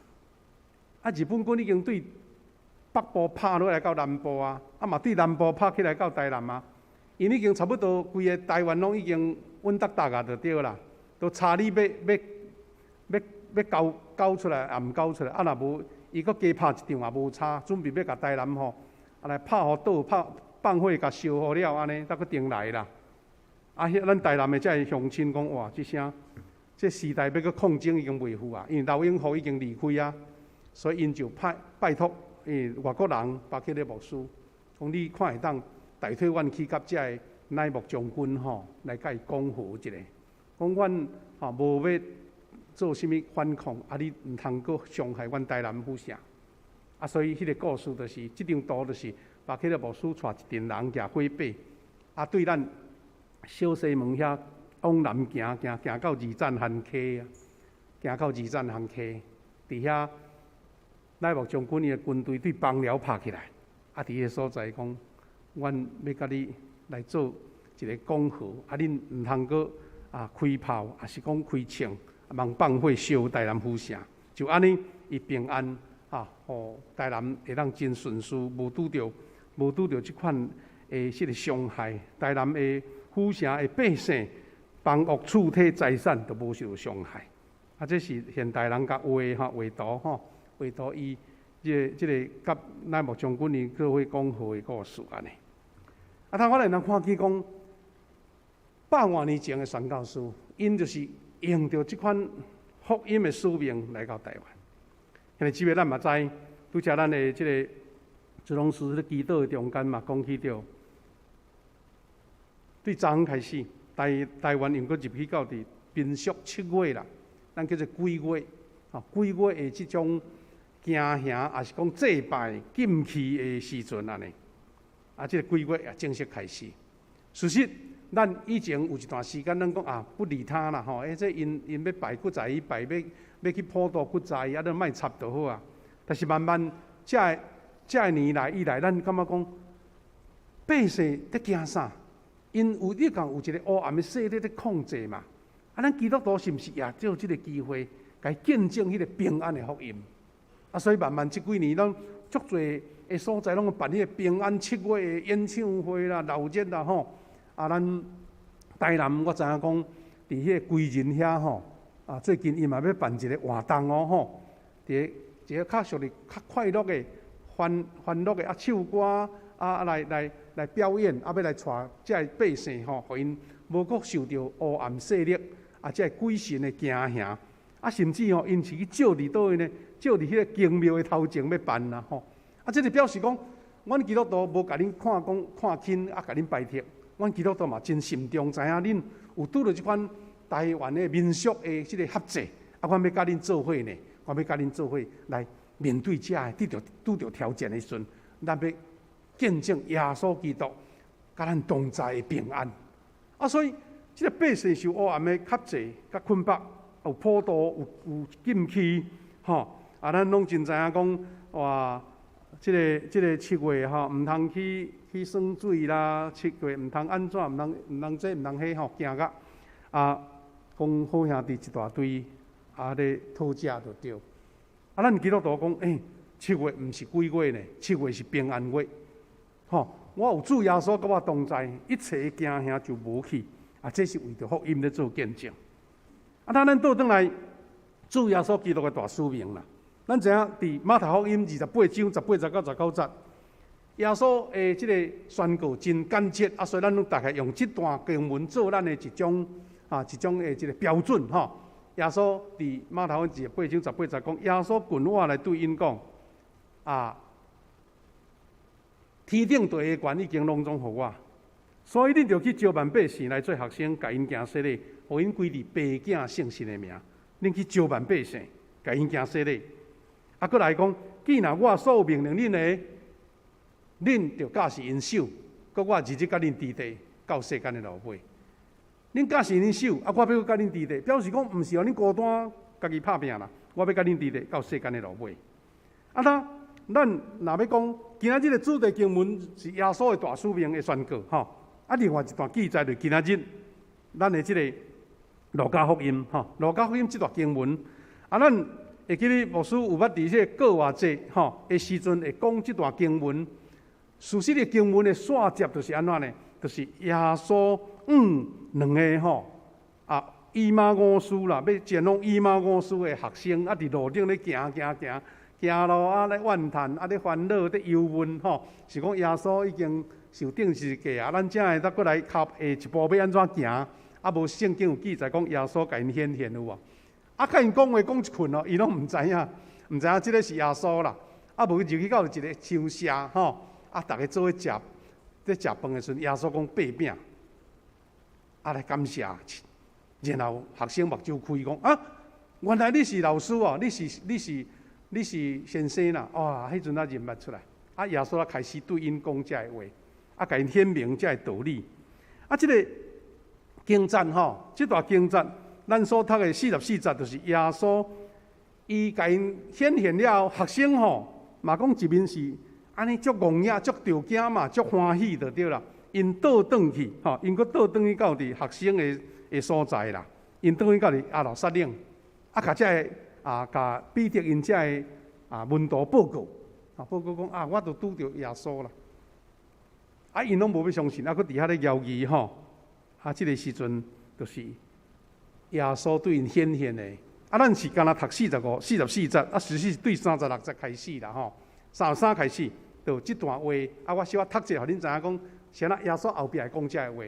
日本軍已經對北部拍落來到南部啊，啊嘛對南部拍起來到台南啊，𪜶已經差不多規个台灣攏已經穩當當啊，就對啦，都差你欲欲欲欲交交出來，也毋交出來，啊若無，伊閣加拍一場也無差，準備欲共台南吼，啊來拍予倒，拍放火共燒予了按呢，才閣轉來啦。啊，彼咱台南的這个鄉親講，哇，這聲這時代欲閣抗爭已經袂赴啊，因為劉永福已經離開啊，所以𪜶就派拜託外國人巴克禮牧師，講你看會當代替阮去佮這个乃木將軍吼來佮伊講和一下，講阮吼無欲做啥物反抗，啊你毋通閣傷害阮台南府城。啊，所以彼个故事就是，這張圖就是巴克禮牧師帶一陣人騎火馬，啊對咱小西門遐往南行，行行到二棧番溪啊，行到二棧番溪，佇遐乃木將軍伊的軍隊對枋寮拍起來，啊，佇彼个所在講，阮欲佮你來做一个講和，啊，恁毋通閣啊開炮，抑是講開槍，茫放火燒台南府城，就按呢，伊平安啊，予台南會當真順遂，無拄著這款的這个傷害，台南的府城的百姓、房屋、厝體、財產都無受傷害。啊，這是現代人共畫吼畫圖吼，畫圖伊這個佮乃木將軍伊做伙講和的故事按呢。啊，當我來人看見講，百外年前的宣教士，𪜶就是用著這款福音的使命來到台灣。兄弟姊妹，咱嘛知，拄才咱的這个朱老師咧祈禱的中間嘛講起著，對昨昏開始，台灣又閣入去到佇民俗七月啦，咱叫做鬼月，吼，鬼月的這種行行，抑是講祭拜禁忌的時陣按呢，啊，這个鬼月也正式開始。事實，咱以前有一段時間，咱講啊，不理他啦，吼，欸，這𪜶𪜶欲拜古早伊拜欲欲去普渡古早伊，啊，咱莫插就好啊。但是慢慢，這个年來以來，咱感覺講，百姓佇驚啥？𪜶有你講有一个黑暗的勢力佇控制嘛？啊，咱基督徒是毋是也藉這个機會，共伊見證彼个平安的福音？啊，所以慢慢這幾年，攏足濟的所在攏有辦彼個平安七月的演唱會啦、鬧熱啦吼。啊，咱台南我知影講，佇彼個歸仁遐吼，啊，最近伊嘛欲辦一个活動哦吼，佇个一个較屬於較快樂的、歡歡樂的啊，唱歌啊，來來來來表演，啊，欲來帶遮个百姓吼，予𪜶無閣受著烏暗勢力啊，這个鬼神的驚嚇，啊，甚至吼，𪜶是去借佇佗位呢？借佇彼个宮廟的頭前欲辦啦吼。啊，這個表示講，阮基督徒無共恁看講看輕啊，共恁排斥。阮基督徒嘛真慎重，知影恁有拄著這款台灣的民俗的這個合作，啊，阮欲佮恁做伙呢，阮欲佮恁做伙來面對這个拄著挑戰的時陣，咱欲見證耶穌基督佮咱同在的平安。啊，所以這個百姓受黑暗的轄制佮捆綁，有普渡，有禁區，吼，啊，咱攏真知影講，哇，這個7月吼，毋通去耍水啦，7月毋通按怎，毋通這毋通彼吼，驚甲啊，講好兄弟一大堆啊咧討食就對。啊，咱基督徒講，欸，七月毋是鬼月呢，七月是平安月，吼，我有主耶穌佮我同在，一切驚嚇就無去。啊，這是為著福音咧做見證。啊，咱倒轉來，主耶穌基督的大使命啦。咱知影佇馬太福音28章18節到19節，耶穌的這个宣告真簡潔，啊，所以咱攏大概用這段經文做咱的一種的這个標準吼。耶穌佇馬太福音28章18節講，耶穌近我來對𪜶講，啊，天頂地的權已經攏總予我，所以恁著去招萬百姓來做學生，共𪜶行洗禮，予𪜶歸佇父子聖神的名。恁去招萬百姓，共𪜶行洗禮。啊，閣來講，既然我所有命令恁的，恁著教示𪜶守，閣我日日佮恁佇佇到世間的落尾。恁教示𪜶守，啊，我欲閣佮恁佇佇，表示講毋是予恁孤單家己拍拚啦，我欲佮恁佇佇到世間的落尾。啊，那咱若欲講今仔日的主題經文是耶穌的大使命的宣告，吼。啊，另外一段記載就是今仔日咱的這个路加福音，吼，路加福音這段經文，啊，咱會記得牧師有捌佇這个過活節吼的時陣會講這段經文。事實的經文的線接就是按怎呢？就是耶穌向兩个吼啊，以馬忤斯啦，欲前往以馬忤斯的學生啊，佇路頂咧行行行行路啊，咧怨嘆啊，咧煩惱，咧憂悶吼，是講耶穌已經受釘十字架啊，咱才會當閣來踏下一步欲按怎行？啊，無聖經有記載講耶穌共𪜶顯現有無？啊，共𪜶講話講一困哦，𪜶攏毋知影，毋知影這个是耶穌啦。啊，無入去到一个鄉社吼，啊，逐家做伙食，咧食飯的時陣，耶穌講擘餅，啊來感謝，然後學生目睭開講啊，原來你是老師哦，你是先生啦，哇，彼陣才認捌出來。啊，耶穌才開始對𪜶講這个話，啊，共𪜶顯明這个道理。啊，這个經節吼，這段經節，咱所讀的44節，就是耶穌伊共𪜶顯現了後，學生吼嘛講一面是按呢足戇影、足著驚嘛，足歡喜就對啦。𪜶倒轉去，吼，𪜶閣倒轉去到佇學生的所在啦。𪜶轉去到佇耶路撒冷，啊，共這个啊，共彼得𪜶這个啊門徒報告，啊，報告講啊，我都拄著耶穌啦。啊，𪜶攏無欲相信，啊，閣佇遐咧猶疑吼。啊，這个時陣就是耶穌對𪜶顯現的。啊，咱是干焦讀45、44節，啊，實際是對36節開始啦吼。33開始，就這段話。啊，我小可讀者，予恁知影講，啥物耶穌後壁會講這个話。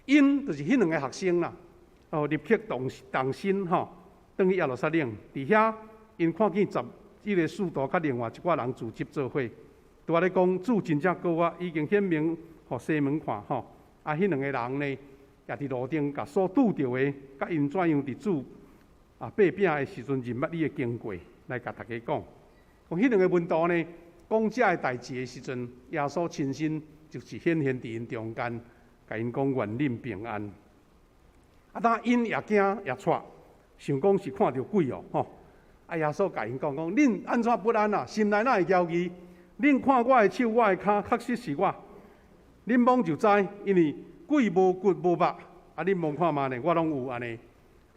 𪜶就是彼兩个學生啦，哦，立刻動身吼，轉去耶路撒冷。佇遐，𪜶看見11个使徒佮另外一寡人聚集做伙，拄仔咧講主真正過活，已經顯明予西門看吼。啊，彼兩个人呢，也佇路頂共所拄著的，佮𪜶怎樣佇主啊擘餅的時陣認捌伊的經過，來共大家講。講彼兩个門徒呢，講這个代誌的時陣，耶穌親身就是顯現佇𪜶中間，共𪜶講願恁平安。啊，當𪜶也驚也掣，想講是看著鬼哦，吼！啊，耶穌共𪜶講講，恁按怎不安啊？心內哪會猶疑？恁看我的手，我的跤，確實是我。恁摸就知，因為鬼無骨無肉，啊，恁摸看覓呢？我攏有按呢。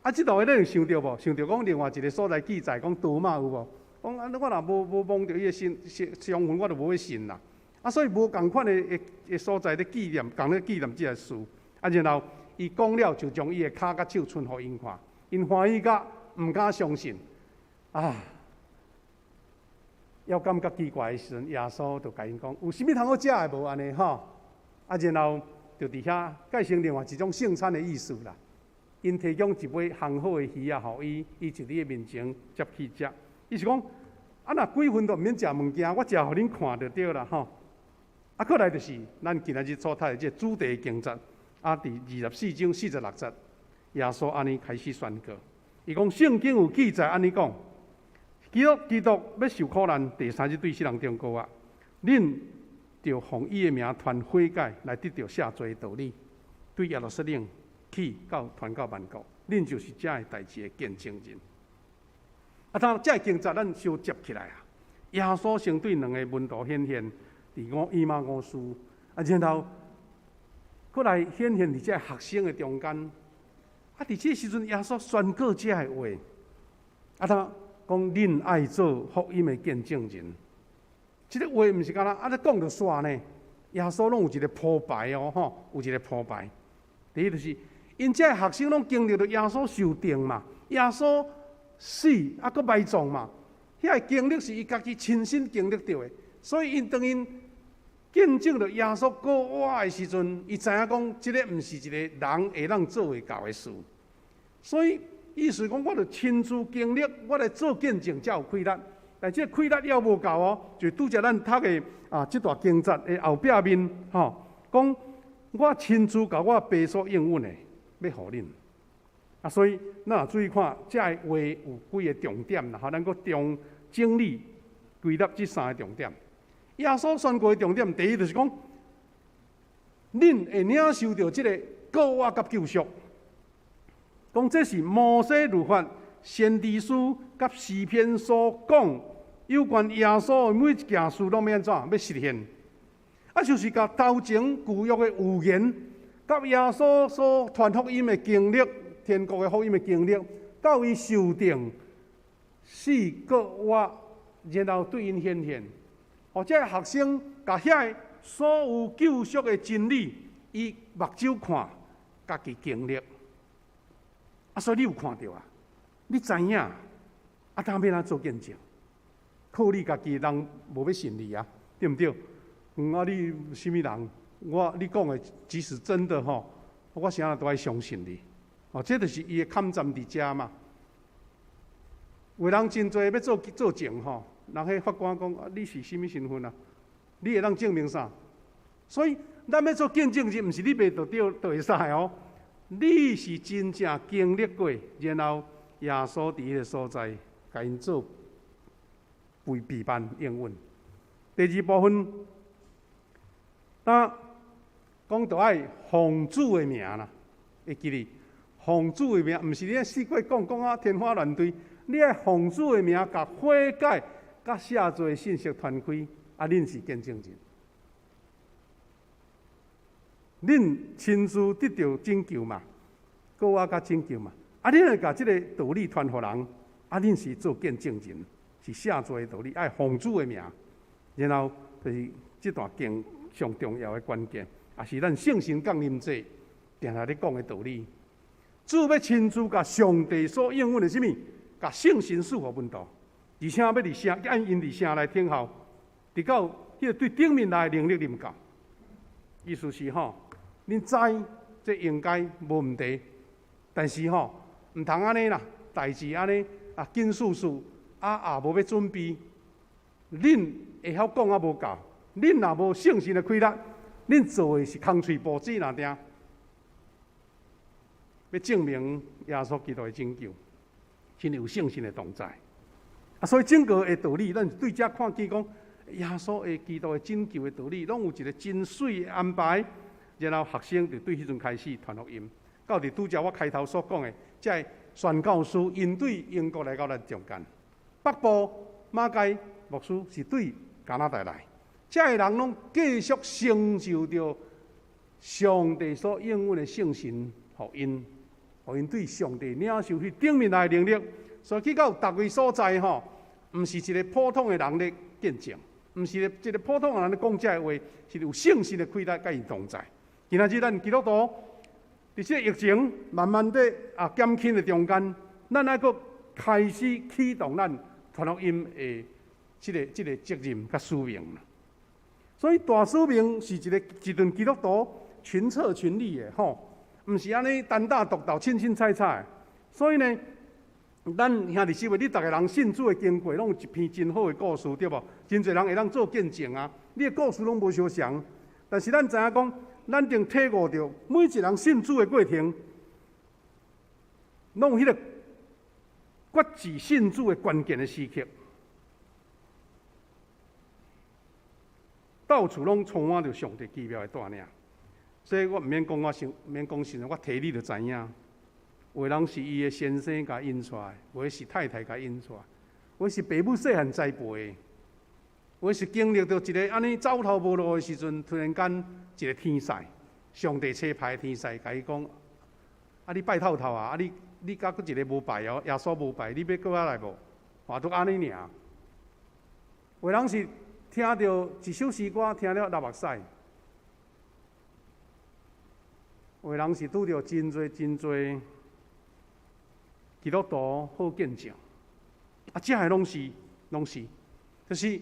啊，這度你有想著無？想著講另外一个所在記載講多馬有無？講啊，我若無摸著伊的身傷痕，我就無欲信啦。啊，所以無仝款的所在咧紀念，仝咧紀念這个事。啊，然後伊講了，就將伊的跤佮手伸予𪜶看，𪜶歡喜甲毋敢相信。啊，猶感覺奇怪的時陣，耶穌就共𪜶講：有啥物通好食的無？按呢吼？啊，然後就佇遐蓋成另外一種聖餐的意思啦。𪜶提供一尾烘好的魚仔，予伊，伊就佇伊面前接去食。伊是講，啊，若幾份都毋免食物件，我食予恁看就對啦吼。啊，過來就是咱今仔日所讀的這個主題經節，啊，佇24章46節，耶穌按呢開始宣告，伊講聖經有記載按呢講，基督欲受苦難，第三日對死人中復活，恁著奉伊的名傳悔改，來得著赦罪的道理，對耶路撒冷去到傳到萬國，恁就是這个代誌的見證人。啊，當這个經節咱相接起來啊，耶穌先對兩个門徒顯現，佇五以馬忤斯，啊，然後閣來顯現佇這个學生的中間。啊，佇這个時陣，耶穌宣告這个話，啊，他講恁愛做福音的見證人。這个話毋是干焦按呢講就煞呢？耶穌攏有一个鋪排哦，吼，有一个鋪排。第一就是，𪜶這个學生攏經歷著耶穌受釘嘛，耶穌死啊，閣埋葬嘛，遐个經歷是伊家己親身經歷著的，所以𪜶當𪜶見證著耶穌復活的時陣，伊知影講，這个毋是一个人會當做會到的事，所以意思講，我著親自經歷，我來做見證才有氣力。但這個氣力猶無夠哦，就拄才咱讀的啊，這段經節的後壁面吼，講我親自共我爸所應允的，欲予恁。啊，所以咱若注意看，這个話有幾个重點啦，吼，咱閣重整理歸納這三個重點。耶穌宣告的重點，第一就是講，恁會領受著這个復活佮救贖。講這是摩西律法、先知書佮詩篇所講有關耶穌的每一件事，攏欲按怎欲實現。啊，就是共頭前舊約的預言，佮耶穌所傳福音的經歷、天國的福音的經歷，到伊受釘、死、復活，然後對𪜶顯現。予這个學生共遐个所有救贖的真理，伊目睭看，家己經歷。啊，所以你有看著啊？你知影？啊，當欲按怎做見證？靠你家己，人無欲信你啊，對毋對？啊，你啥物人？我你講的即使真的吼，我啥人都愛相信你。哦，這就是伊的坎站佇遮嘛。有人真濟欲做做證吼，人彼法官講啊，你是啥物身份啊？你會當證明啥？所以咱欲做見證人，毋是你賣就對就會使哦。你是真正經歷過，然後耶穌佇彼个所在，共𪜶做備辦應允。第二部分，當講著愛奉主的名啦，會記得奉主的名，毋是你四界講講啊天花亂墜，你愛奉主的名，共悔改、佮赦罪的信息傳開，啊，恁是見證人。恁親自得著拯救嘛，復活佮拯救嘛，啊，恁會共這个道理傳予人，啊，恁是做見證人，是赦罪的道理，愛奉主的名，然後就是這段經上重要的關鍵，也是咱聖神降臨節定定咧講的道理。主欲親自共上帝所應允的啥物，共聖神賜予門徒，而且欲佇城，按𪜶佇城內等候，直到彼个對頂面來的能力臨到。意思是吼，恁知這應該無問題，但是吼，毋通按呢啦，代誌按呢啊緊數數啊，也無欲準備。恁會曉講啊無夠，恁若無聖神的氣力，恁做的是空喙步子爾定。欲證明耶穌基督的拯救，真有聖神的同在。啊，所以整個的道理，咱對這看見講，耶穌的基督的拯救的道理，攏有一個真媠的安排。然後學生就對彼陣開始傳福音，到佇拄才我開頭所講的，這个宣教師𪜶對英國來到咱中間，北部馬偕牧師是對加拿大來，這个人攏繼續成就著上帝所應允的聖神，予𪜶，予𪜶對上帝領受彼頂面來的能力，所以去到逐位所在吼，毋是一個普通的人咧見證，毋是一個普通的人咧講這个話，是有聖神的氣力佮𪜶同在。今仔日咱基督徒佇這个疫情慢慢地啊減輕的中間，咱愛閣開始啟動咱傳福音的這个責任佮使命啦。所以大使命是一个一阵基督徒群策群力的吼，毋是按呢單打獨鬥、凊凊彩彩。所以呢，咱兄弟姊妹，你逐个人信主的經過，攏有一篇真好的故事，對無？真濟人會當做見證啊！你的故事攏無相仝，但是咱知影講，咱定體悟著每一人信主的過程，攏有彼個決志信主的關鍵的時刻，到處攏充滿著上帝奇妙的帶領。所以我毋免講，我想毋免講啥，我提你就知影。有的人是伊的先生共引出來，有的是太太共引出來，有的是爸母細漢栽培的，有的是經歷著一个按呢走投無路的時陣，突然間一个天使，上帝差派的天使，共伊講：啊，你拜透透啊！啊，你你佮閣一个無拜哦，耶穌無拜，你欲閣來無？嘛都按呢爾。有的人是聽著一首詩歌，聽了流目屎；有的人是拄著真濟真濟基督徒好見證。啊，這个攏是攏是，就是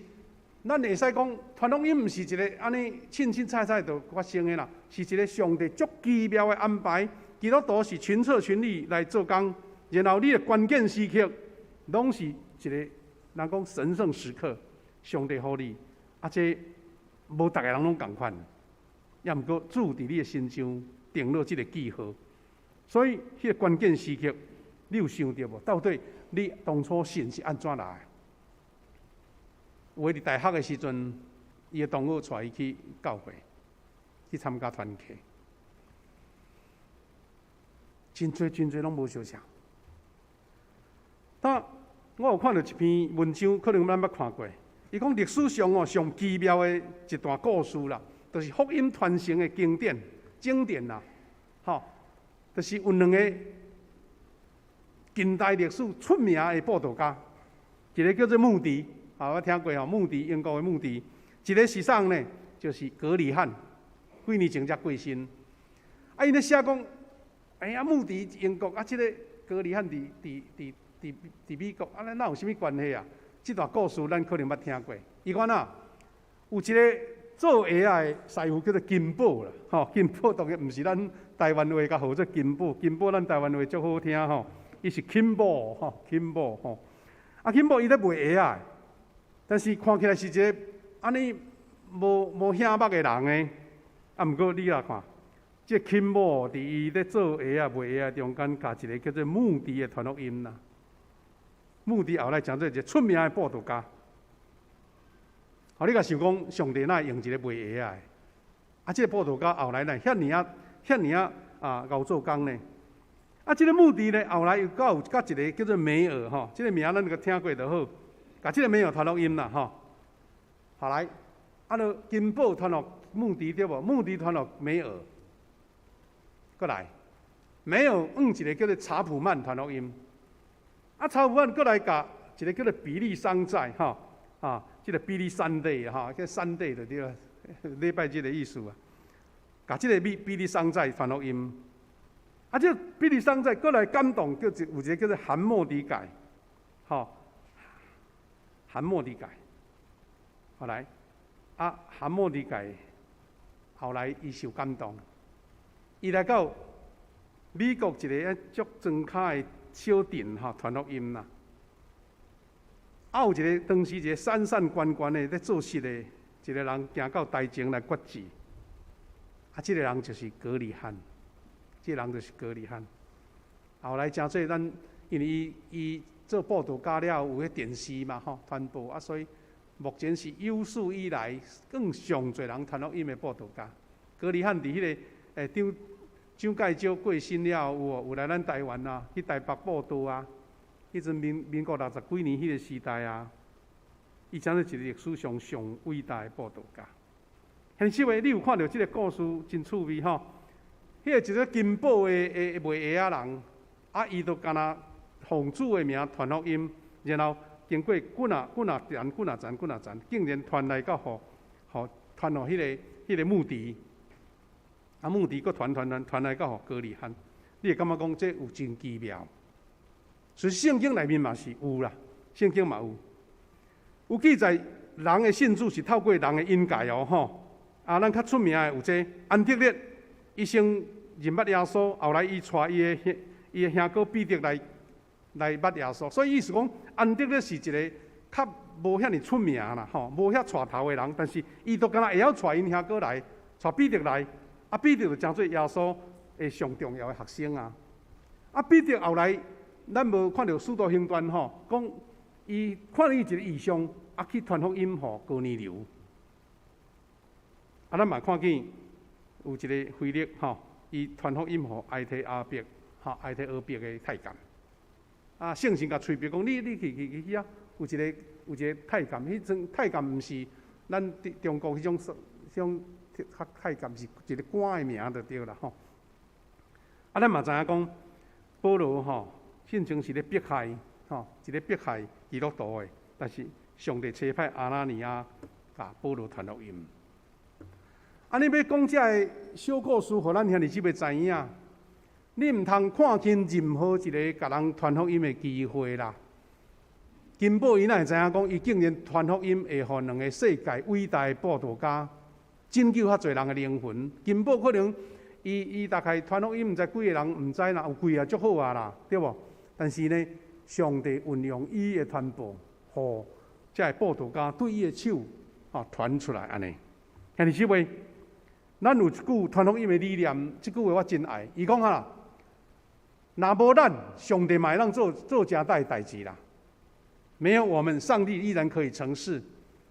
咱會使講，傳福音毋是一个按呢凊凊彩彩就發生的啦，是一个上帝足奇妙的安排。基督徒是群策群力來做工，然後你的關鍵時刻，攏是一个人講神聖時刻，上帝予你，啊，這無逐个人攏仝款，也毋過主佇你的身上定落這个記號，所以彼个關鍵時刻，你有想著無？到底你當初信是按怎來的？有的佇大學的時陣，伊的同學帶伊去教會，去參加團契，真濟真濟攏無相像。但我有看著一篇文章，可能咱捌看過。伊講歷史上哦上奇妙的一段故事啦，就是福音傳承的經典經典啦，吼，就是有兩個近代歷史出名的布道家，一个叫做穆迪，啊，我聽過吼，穆迪英國的穆迪，一个是啥呢？就是葛理翰，幾年前才過身。啊，𪜶咧寫講，哎呀，穆迪英國啊，這个葛理翰佇佇佇佇佇美國，啊，咱哪有啥物關係啊？這段故事咱可能捌聽過。伊講啊，有一个做鞋仔的師傅叫做金寶啦，吼，金寶當然毋是咱台灣話共號做金寶，金寶咱台灣話足好聽吼。伊是金寶吼，金寶吼，啊，金寶伊咧賣鞋仔，但是看起來是一个按呢無無顯目的人呢。啊，毋過你來看，這个金寶佇伊咧做鞋仔賣鞋仔中間，共一个叫做穆迪的傳福音啦。穆迪後來成做一个出名的布道家。吼，你共想講，上帝哪會用一个賣鞋仔的？啊，這个布道家後來呢，遐爾仔遐爾仔啊，𠢕做工呢？啊，這个穆迪呢，後來又閣有佮一个叫做梅爾吼，這个名咱閣聽過就好。共這个梅爾傳福音啦吼。後來，啊，著金寶傳予穆迪對無？穆迪傳予梅爾，閣來，梅爾向一个叫做查普曼傳福音。啊，查普曼閣來共一个叫做比利桑在吼，啊，這个比利山地吼，這山地就對了，禮拜日的意思啊。共這个比比利桑在傳福音。啊，這个比利桑在閣來感動，叫一有一个叫做韓莫迪蓋，吼，韓莫迪蓋，後來，啊，韓莫迪蓋後來伊受感動，伊來到美國一个足莊跤的小鎮吼，傳福音啦。啊，有一个當時一个散散懸懸的咧做事的一个人，行到台前來決志。啊，這个人就是葛理翰。這个人就是葛理翰。後來誠濟咱，因為伊伊做布道家了後，有彼電視嘛吼傳播啊，所以目前是有史以來更上濟人傳福音的布道家。葛理翰佇彼个蔣蔣介石過身了後，有無有來咱台灣啊？去台北布道啊？彼陣民民國六十幾年彼个時代啊，伊誠做一个歷史上上偉大的布道家。現實話，你有看著這个故事真趣味吼？彼个一个金寶的的賣鞋仔人，啊，伊就敢若奉主的名傳福音，然後經過幾若幾若層、幾若層、幾若層，竟然傳來到予予傳予彼个彼个穆迪，啊，穆迪閣傳傳傳傳來到予葛理翰，你會感覺講這有真奇妙？所以聖經內面嘛是有啦，聖經嘛有，有記載人的信主是透過人的引介哦，吼。啊，咱較出名的有這安德烈，伊先認捌耶穌，後來伊帶伊的兄哥彼得來捌耶穌。所以意思講，安德烈是一個較無遐爾出名啦，吼，無遐帶頭的人，但是伊都敢若會曉帶𪜶兄哥來，帶彼得來，啊，彼得就成做耶穌的上重要的學生啊。啊，彼得後來，咱無看著使徒行傳吼，講伊看見一個異象，啊，去傳福音予哥尼流。啊，咱嘛看見有一個腓力吼，伊傳福音予埃提阿伯，吼，埃提俄別的太監。啊，聖神共催逼講，你去去遐，有一個太監，彼陣太監毋是咱中國彼種彼種較太監，是一個官的名就對啦吼。啊，咱嘛知影講，保羅吼，先前是咧迫害吼，一個迫害基督徒的，但是上帝差派亞拿尼亞共保羅傳福音。啊！你欲講這个小故事，予咱兄弟姊妹知影，你毋通看輕任何一个共人傳福音的機會啦。金寶伊哪會知影講，伊竟然傳福音會予兩个世界偉大的布道家拯救遐濟人的靈魂。金寶可能伊大概傳福音，毋知幾个人毋知啦，有幾个足好啊啦，對無？但是呢，上帝運用伊的傳播，予這个布道家對伊的手啊傳出來按呢。兄弟姊妹，咱有一句傳福音的理念，這句話我真愛。伊講啊，若無咱，上帝嘛會當做誠大的代誌啦。沒有我們，上帝依然可以成事。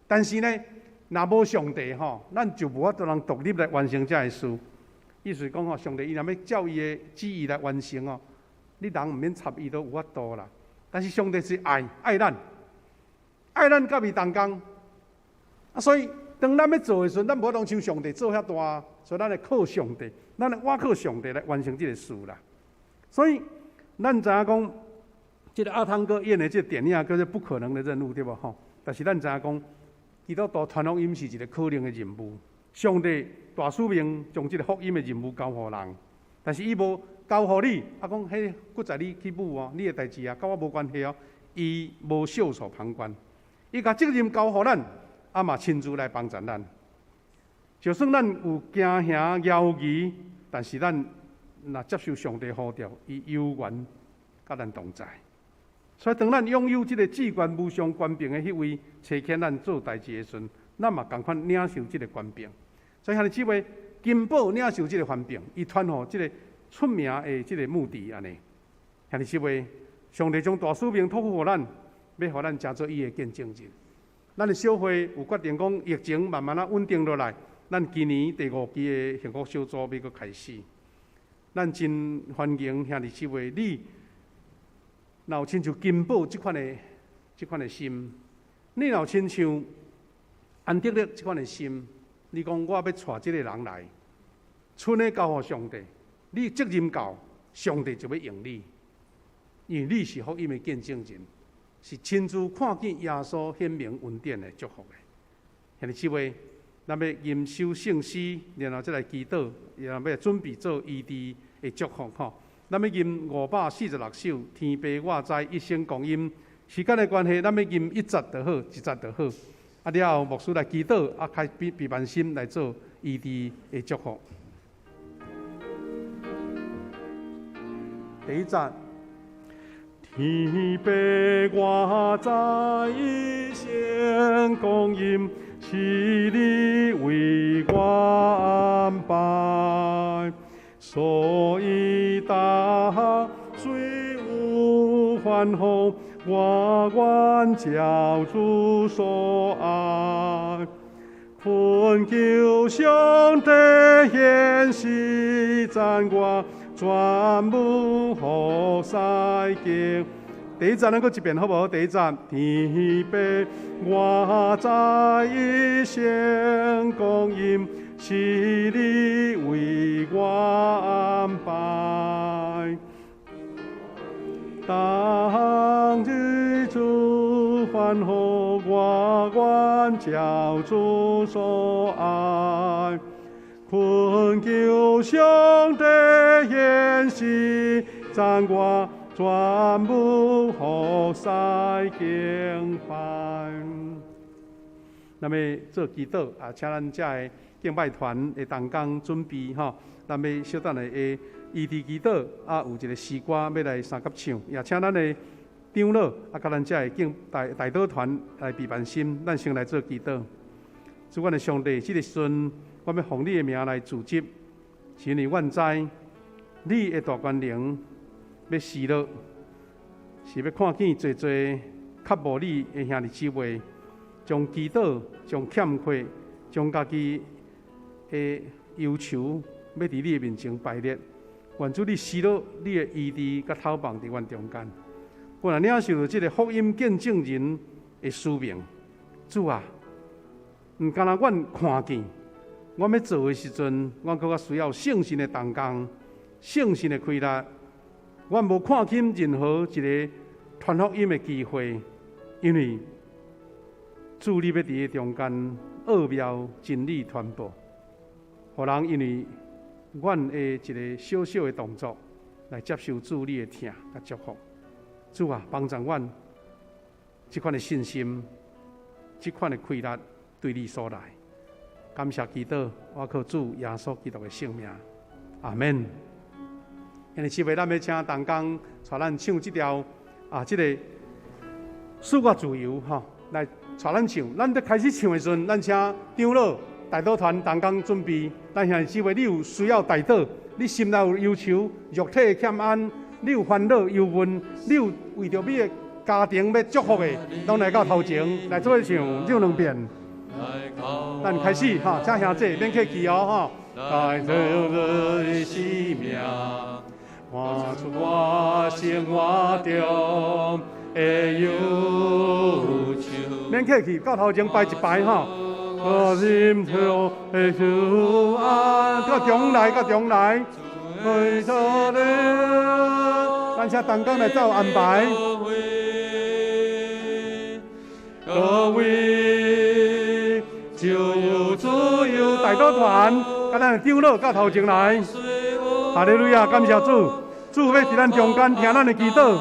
但是呢，若無上帝吼，咱就無法度通獨立來完成這个事。意思講吼，上帝伊若欲照伊的旨意來完成哦，你人毋免插伊都有法度啦。但是上帝是愛，愛咱，愛咱佮伊同工。啊，所以當咱欲做的時陣，咱無法度像上帝做遐大，所以咱會靠上帝，咱會倚靠上帝來完成這个事啦。所以咱知影講，這个阿湯哥演的這个電影叫做《不可能的任務》，對無吼？但是咱知影講，基督徒傳福音是一个可能的任務。上帝大使命將這个福音的任務交予人，但是伊無交予你，啊講彼閣在你去舞哦，你的代誌啊，佮我無關係哦。伊無袖手旁觀，伊共責任交予咱，啊嘛親自來幫助咱。就算咱有驚嚇猶疑，但是咱若接受上帝呼召，伊永遠佮咱同在。所以當咱擁有這个至高無上權柄的彼位，差遣咱做代誌的時陣，咱嘛仝款領受這个權柄。所以兄弟姊妹，金寶領受這个權柄，伊傳予這个出名的這个牧弟按呢。兄弟姊妹，上帝將大使命託付予咱，欲予咱成做伊的見證人。咱的小會有決定講，疫情慢慢仔穩定落來，咱今年第五期的幸福小組欲閣開始。咱真歡迎兄弟姊妹，你若有親像金寶這款的心，你若有親像安德烈這款的心，你講我欲帶這个人來，賰的交予上帝，你責任到，上帝就欲用你，因為你是福音的見證人，是親自看見耶穌顯明恩典的祝福的。兄弟姊妹，咱欲吟首聖詩，然後再來祈禱，然後欲準備做醫治的祝福吼。咱欲吟546首，天父我知一生光陰。時間的關係，咱欲吟一節就好，一節就好。啊，了後牧師來祈禱，啊，開閉閉慢心來做醫治的祝福。第一節，天父我知一生光陰是你為我安排，所以逐項雖有煩惱，我願照主所愛。懇求上帝顯示讚我，全無服侍敬。第一節，咱閣一遍好無？第一節，天父我知一生光陰是你為我安排。當日主歡呼，我願照主所愛。懇求上帝顯示讚我，全無服侍敬拜。咱欲做祈禱啊，請咱遮的敬拜團的同工準備吼，咱欲小等下會醫治祈禱啊，有一個詩歌欲來相佮唱，也請咱的長老啊，佮咱遮的敬代代禱團來備辦心，咱先來做祈禱。主，阮的上帝，這個時陣，我欲奉你的名來辭職，是因為阮知你的大權能欲施落，是欲看見濟濟較無你的兄弟姊妹，將祈禱、將欠缺、將家己的憂愁，欲佇你的面前擺列。願主你施落你的醫治佮透放佇阮中間。阮若領受著這个福音見證人的使命，主啊，毋干焦阮看見，阮欲做的時陣，阮閣較需要聖神的同工、聖神的開力。阮無看輕任何一个傳福音的機會，因為主你欲佇中間奧妙真理傳播，予人因為阮的一个小小的動作來接受主你的疼佮祝福。主啊，幫助阮這款的信心、這款的氣力對你所來。感謝祈禱，我靠主耶穌基督的聖名，阿門。兄弟姊妹，咱欲請同工帶咱唱這條啊，這个賜我自由吼，來帶咱唱。咱佇開始唱的時陣，咱請長老、代禱團同工準備。咱兄弟姊妹，你有需要代禱，你心內有憂愁、肉體的欠安，你有煩惱、憂悶，你有為著你的家庭欲祝福的，攏來到頭前來做伙唱，唱兩遍。咱開始哈，請兄弟免客氣哦，吼。來自由的生命，看出我生活中的憂愁。免客氣，到頭前排一排吼。我心中的愁啊，到中來，到中來。咱請同工來做安排。各位就有自由代禱團，佮咱長老到頭前來。哈利路亞，感謝主，主欲佇咱中間聽咱的祈禱。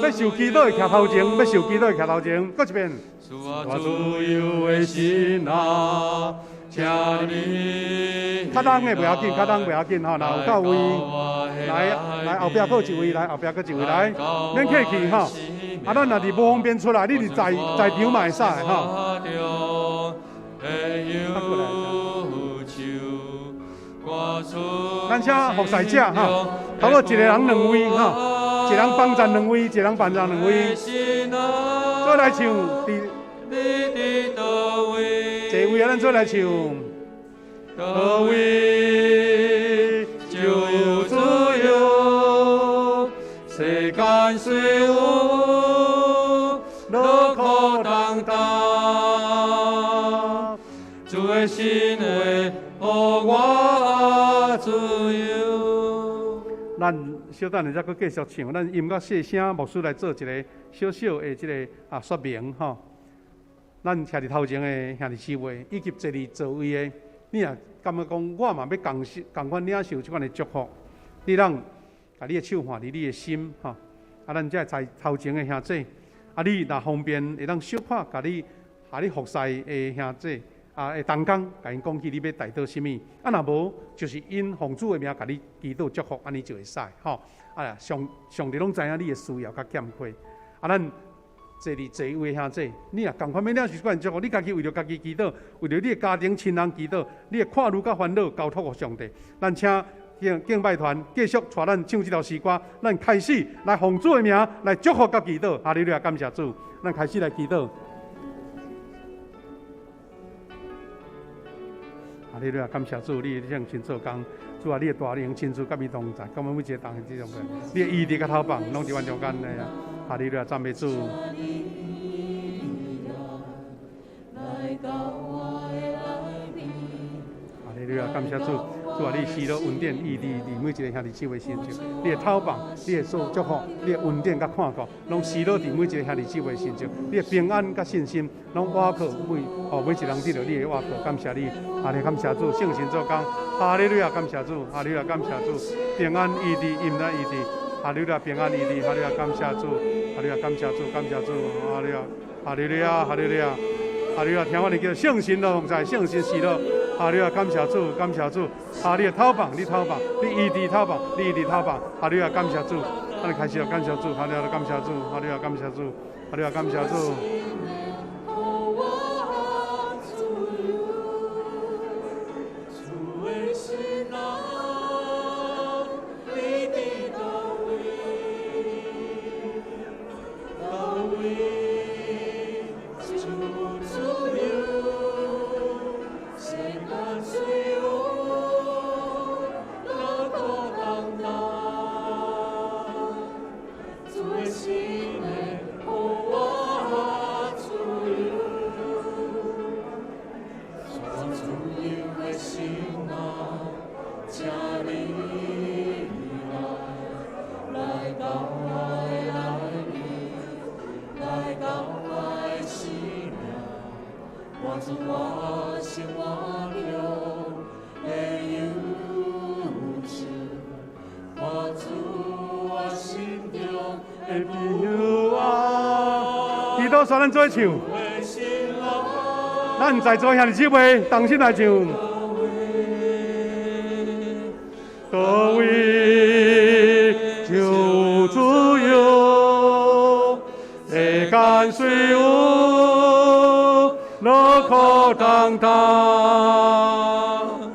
欲受祈禱的徛頭前，欲受祈禱的徛頭前，閣一遍。賜我自由的心啊，請你較重的袂要緊，較重袂要緊吼，若有夠位，來來後壁閣一位，來後壁閣一位來，免客氣吼。啊，咱若佇無方便出來，你佇在在場嘛會使吼。咱請服侍者吼，頭先一个人兩位吼，一人幫贊兩位，一人幫贊兩位，做來唱佇。這位啊，咱做來唱。各位就有自由，世間雖有勞苦擔當，主的心話予我自由。咱小等下才閣繼續唱，咱音樂細聲，牧師來做一个小小的這个啊說明吼。咱徛佇頭前的兄弟姊妹，以及坐佇座位的，你若感覺講我嘛欲仝仝款領受這款的祝福，你通共你的手放佇你的心吼。啊，咱這在頭前的兄弟，啊，你若方便會當小可共你予你服侍的兄弟啊，的同工，共𪜶講起你欲代禱啥物，啊，若無就是𪜶奉主的名共你祈禱祝福，按呢就會使吼。啊，上上帝攏知影你的需要佮欠缺，啊，咱。坐佇座位兄弟，你若仝款欲領受這款祝福，你家己為著家己祈禱，為著你的家庭親人祈禱，你的看慮佮煩惱交託予上帝。咱請敬敬拜團繼續帶咱唱這條詩歌，咱開始來奉主的名來祝福佮祈禱。哈利路亞，感謝主，咱開始來祈禱。哈利路亞，感謝主，你的聖親做工，主啊，你的大能親自佮伊同在，佮阮每一個同這種嘅，你的醫治佮透放，攏佇阮中間的啊。哈利路亞，讚美主。哈利路亞，感謝主，主啊，你施落恩典，醫治佇每一个兄弟姊妹身上，你的透放，你的祝祝福，你的恩典佮看顧，攏施落佇每一个兄弟姊妹身上，你的平安佮信心，攏倚靠每哦每一人得著你的倚靠，感謝你，哈利感謝主，聖神做工，哈利路亞，感謝主，哈利路亞，感謝主，平安醫治，音樂醫治。哈利路亞，平安醫治，哈利路亞，感謝主，哈利路亞，感謝主，感謝主，哈利路亞，哈利路亞，哈利路亞，哈利路亞，聽我哋叫聖神的同在，聖神喜樂，哈利路亞，感謝主，感謝主，哈利路亞，頭放，你頭放，你醫治頭放，你醫治頭放，哈利路亞，感謝主，咱開始了，感謝主，哈利路亞，感謝主，哈利路亞，感謝主，哈利路亞，感謝主。咱做唱，咱在座兄弟姊妹同心來唱。佗位就自由，世間雖有樂苦當當，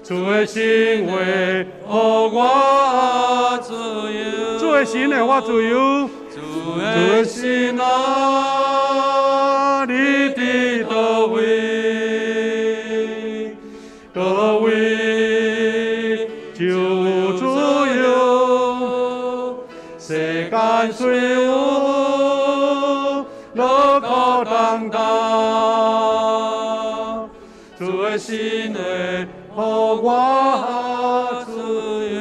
主的神話予我自由，主的神予我自由，主的神啊！你佇佗位？佗位就有自由，世間雖有樂苦當當，主的神話予我自由。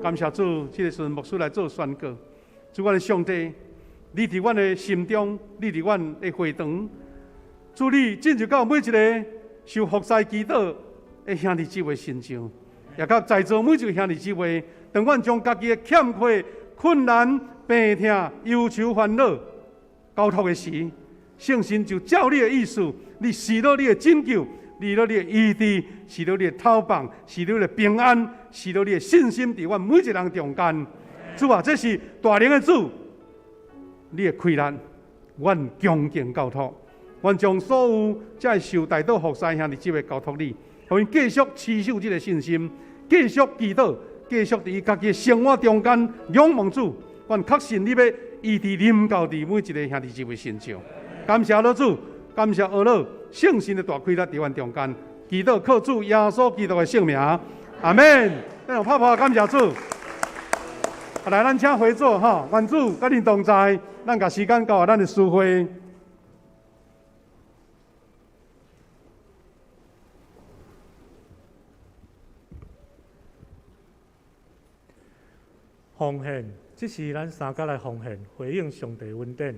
感謝主，這個時陣牧師來做宣告。主，我的上帝，你佇阮的心中，你佇阮的會堂，主你進入到每一个受服侍祈禱的兄弟姊妹身上，也佮在座每一个兄弟姊妹，當阮將家己的欠缺、困難、病痛、憂愁、煩惱交託的時，聖神就照你的意思，你施落你的拯救，施落你的醫治，施落你的透放，施落你的平安，施落你的信心，佇阮每一个人中間。主啊，這是大能的主，你的氣力，阮恭敬交託，阮將所有這受代禱服侍兄弟姊妹交託你，予𪜶繼續持守這个信心，繼續祈禱，繼續佇伊家己的生活中間仰望主。阮確信你欲醫治臨到佇每一个兄弟姊妹身上。感謝老主，感謝阿老聖神的大氣力佇阮中間，祈禱靠主耶穌基督的聖名，阿們。咱用拍拍感謝主。來，咱請回座哈，願主佮恁同在。咱共時間交予咱的司會。奉獻，這是咱三角來奉獻，回應上帝恩典。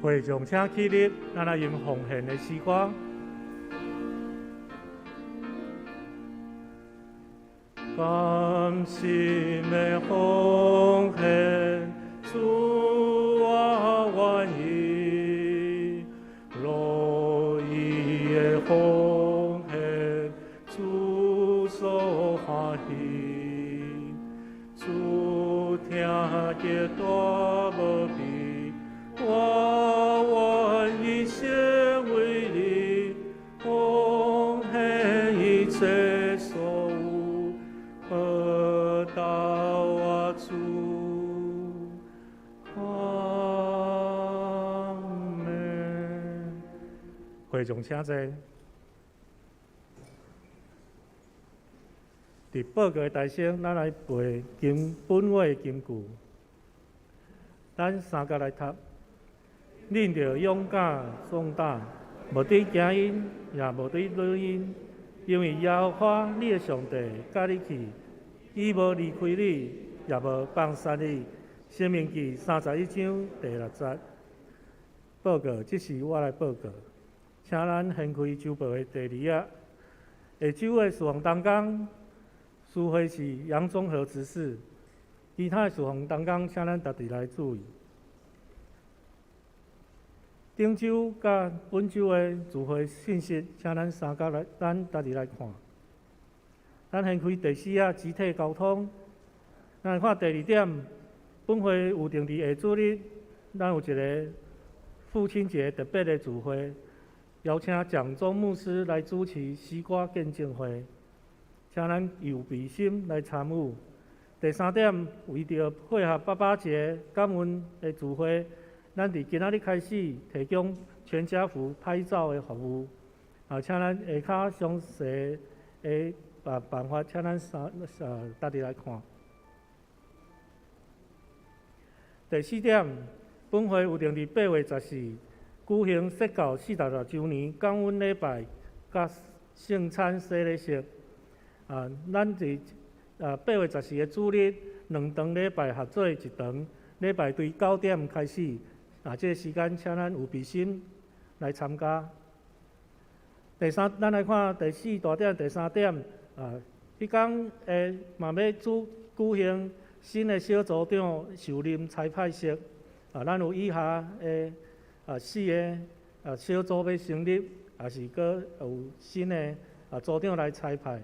會眾請起立，咱來用奉獻的詩歌，閣甘心的奉獻，主我願意，樂意的奉獻，主所歡喜。主聽見大無比，我願意先為你奉獻一切所有，得到我主。阿們。會眾請坐。佇報告的台先，咱來背經本會的金句。咱三甲來讀。恁著勇敢壯膽，無得驚𪜶，也無得懼𪜶，因為耶和華你的上帝佮你去，伊無離開你，也無放捨你。申命記31章第6節。報告，這是我來報告，請咱掀開週報的第二頁。下週的事奉同工，司會是楊宗和執事，其他的事奉同工，請咱逐日來注意。頂週佮本週的聚會信息，請咱三甲來，咱逐日來看。咱掀開第四頁集體溝通，咱來看第二點，本會有定佇下主日，咱有一個父親節特別的聚會，邀請蔣宗牧師來主持詩歌見證會。請咱有備心來參與。第三點，為著配合爸爸節感恩的聚會，咱佇今仔日開始提供全家福拍照的服務。啊，請咱下跤詳細的辦法，請咱三逐日來看。第四點，本會有定佇8月14舉行釋教46週年感恩禮拜佮聖餐洗禮式。啊，咱佇8月14的主日，兩場禮拜合做一場，禮拜對9點開始。啊，這個時間請咱有備心來參加。第三，咱來看第四大點、第三點。啊，彼工會嘛欲舉行新的小組長受任差派式。啊，咱有以下的四個小組欲成立，也是閣有新的組長來差派。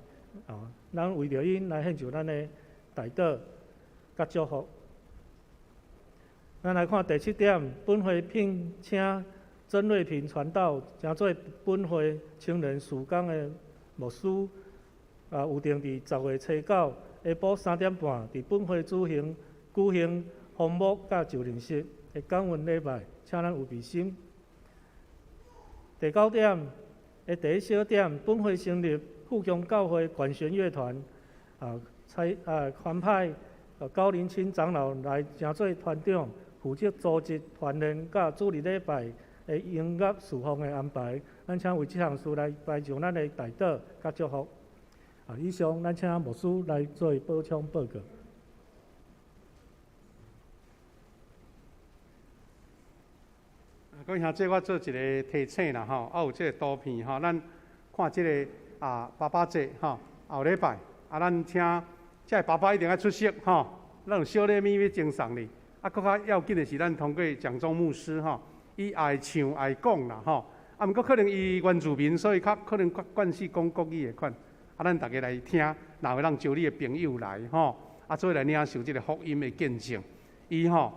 啊，咱為著𪜶來獻上咱的代禱佮祝福。咱來看第七點，本會聘請曾瑞平傳道，成做本會青年事工的牧師。啊，有定佇10月初9下晡3點半，佇本會舉行封牧佮就任式的感恩禮拜，請咱有備心。第九點的第一小點，本會成立富強教會管弦樂團，啊，差啊，選派高林清長老來成做團長，負責組織團練佮主日禮拜的音樂事奉的安排。咱請為這項事來排上咱的代禱佮祝福。啊，以上咱請牧師來做補充報告。各位兄弟，我做一個提醒啦吼，啊有這個圖片吼，咱看這個啊爸爸節吼，後禮拜啊，咱請這個爸爸一定愛出席吼，咱有小禮物欲贈送你。啊，閣較要緊的是，咱通過蔣宗牧師吼，伊愛唱愛講啦吼，啊，毋過可能伊原住民，所以較可能較慣勢講國語的款。啊，咱逐家來聽，若會當招你的朋友來吼，啊，做伙來領受這個福音的見證。伊吼。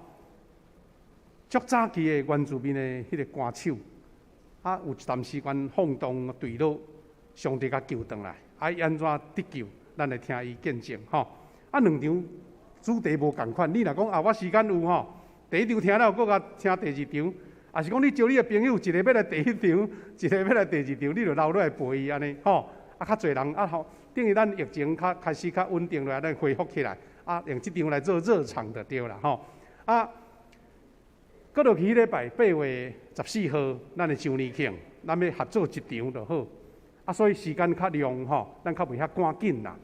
足早期的原住民的彼個歌手，啊，有一段時間放蕩墜落，上帝共救轉來，啊，伊按怎得救？咱來聽伊見證吼。啊，兩場主題無仝款，你若講啊，我時間有吼，第一場聽了，閣共聽第二場，抑是講你招你的朋友，一個欲來第一場，一個欲來第二場，你就留落來陪伊按呢吼。啊，較濟人啊吼，等於咱疫情較開始較穩定落來，咱恢復起來，啊，用這場來做熱場就對啦吼。啊。閣落去彼禮拜8月14號，咱的周年慶，咱欲合做一場就好。啊，所以時間較長吼，咱較袂遐趕緊啦。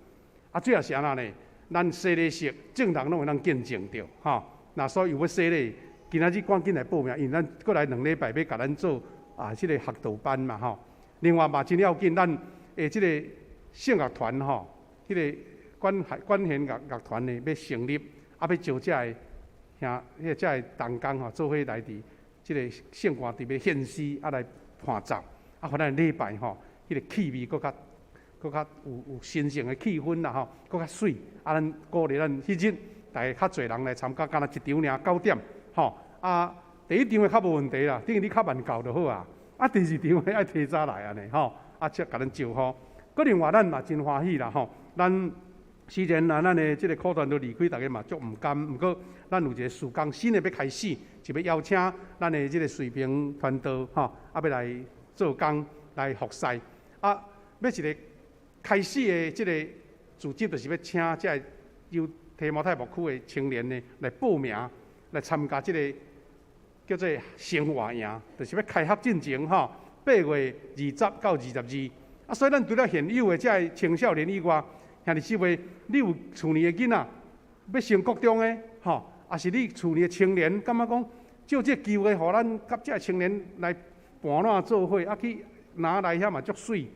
啊，主要是按怎呢？咱洗禮式眾人攏會當見證著吼。若所以有欲洗禮，今仔日趕緊來報名，因為咱閣來兩禮拜欲共咱做啊，這个學道班嘛吼。另外嘛真要緊，咱的這个聖樂團吼，彼个管弦樂樂團呢欲成立，啊，欲招遮个兄，彼個遮个同工吼，做伙來佇這個聖歌隊欲獻詩，啊來伴奏，啊，予咱禮拜吼，彼個氣味閣較閣較有神聖的氣氛啦吼，閣較媠。啊，咱鼓勵咱彼日逐家較濟人來參加，敢若一場爾9點吼。啊，第一場的較無問題啦，等於你較慢到就好啊。啊，第二場的愛提早來按呢吼，啊，才共咱招呼。閣另外，咱嘛真歡喜啦吼，咱雖然啊，咱的這個苦傳都離開，逐家嘛足毋甘，毋過咱有一個事工新的欲開始，就欲邀請咱的這個水平傳道吼，啊，欲來做工來服侍。啊，欲一個開始的這個組織，就是欲請這个由提摩太牧區的青年呢來報名來參加這個叫做生活營，就是欲開學進前吼，8月20到22。啊，所以咱除了現有的這个青少年以外，兄弟姊妹，你有厝裡的囡仔欲升國中的，吼，抑是你厝裡的青年，感覺講借這个機會，予咱佮這个青年來伴湳做伙，啊去拿來遐嘛足媠、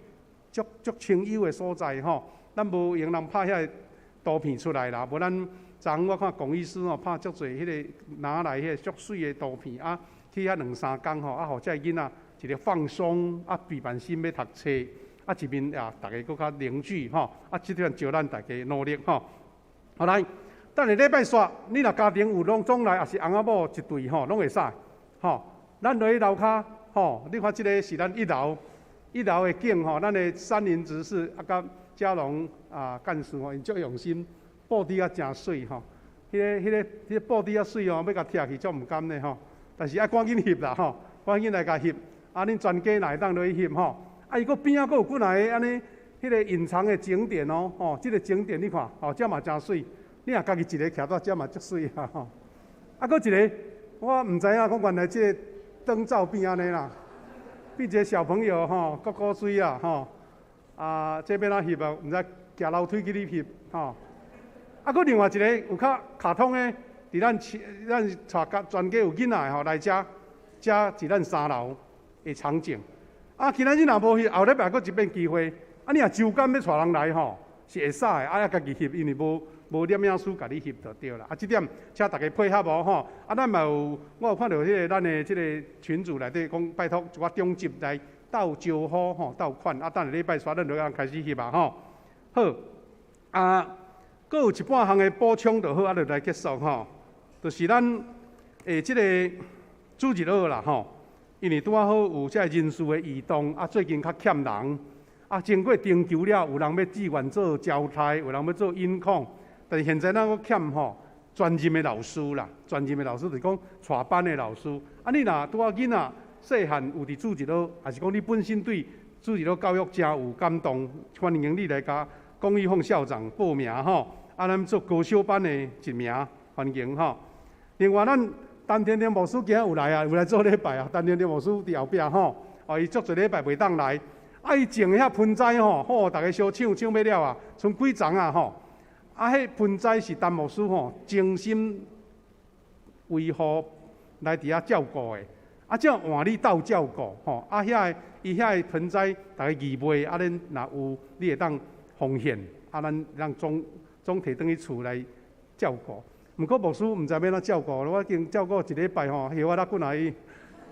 足足清幽的所在吼。咱無閒人拍遐个圖片出來啦，無咱昨昏我看龔醫師吼拍足濟彼个拿來彼个足媠的圖片啊，去遐兩三工吼，啊，予這个囡仔一個放鬆，啊，備辦心欲讀冊。啊，一面也逐家閣較凝聚吼，啊，這點招咱大家努力吼。好來，等下禮拜煞，你若家庭有攏總來，抑是翁仔某一對吼，攏會使吼。咱落去樓跤吼，你看這个是咱一樓，一樓的景吼，咱的山林執事啊，佮嘉龍啊幹事吼，𪜶足用心，布置啊誠媠吼。彼个布置啊媠吼，欲共拆去足毋甘的吼。但是愛趕緊翕啦吼，趕緊來共翕。啊，恁全家若會當落去翕吼。啊，伊閣邊仔閣有幾若个按呢，彼个隱藏的景點哦，吼，這个景點你看，吼，這嘛誠媠。你若家己一个徛佇遮嘛足媠啊，吼。啊，閣一个，我毋知影講原來這个燈罩變按呢啦，變一个小朋友吼，閣古媠啊，吼。啊，這欲按怎翕啊？毋知行樓梯去你翕，吼。啊，閣另外一个有較卡通的，佇咱咱帶家全家有囡仔的吼來遮，遮是咱三樓的場景。啊，今仔日若無翕，後禮拜閣一遍機會。啊，你若周間欲帶人來吼，是會使的。啊，愛家己翕，因為無無攝影師共你翕就對啦。啊，這點請大家配合哦吼。啊，咱嘛有，我有看著彼个咱的這个群組內底講，拜託一寡長執來鬥招呼吼，鬥款。啊，等下禮拜煞咱就通開始翕啊吼。好，啊，閣有一半項的補充就好，啊，就來結束吼。就是咱的這个主日學啦吼。因為拄仔好有這个人事的異動，啊，最近較欠人，啊，經過徵求了，有人欲志願做招待，有人欲做音控，但是現在咱閣欠吼專任的老師啦，專任的老師就是講帶班的老師。啊，你若拄仔囡仔細漢有佇主日學，抑是講你本身對主日學教育誠有感動，歡迎你來共龔玉鳳校長報名吼。啊，咱做高小班的一名，歡迎吼。另外，咱陳天天牧師今仔有來啊，有來做禮拜啊。陳天天牧師佇後壁吼，哦，伊足濟禮拜袂當來，啊，伊種的遐盆栽吼，吼，逐家相搶搶欲了啊，賰幾叢啊吼。啊，彼盆栽是陳牧師吼精心維護來佇遐照顧的，啊，才換你鬥照顧吼。啊，遐个伊遐个盆栽，逐家義賣，啊，恁若有你會當奉獻，啊，咱讓總總提轉去厝來照顧。毋過牧師毋知欲按怎照顧，我已經照顧一禮拜吼，葉仔力滾來伊，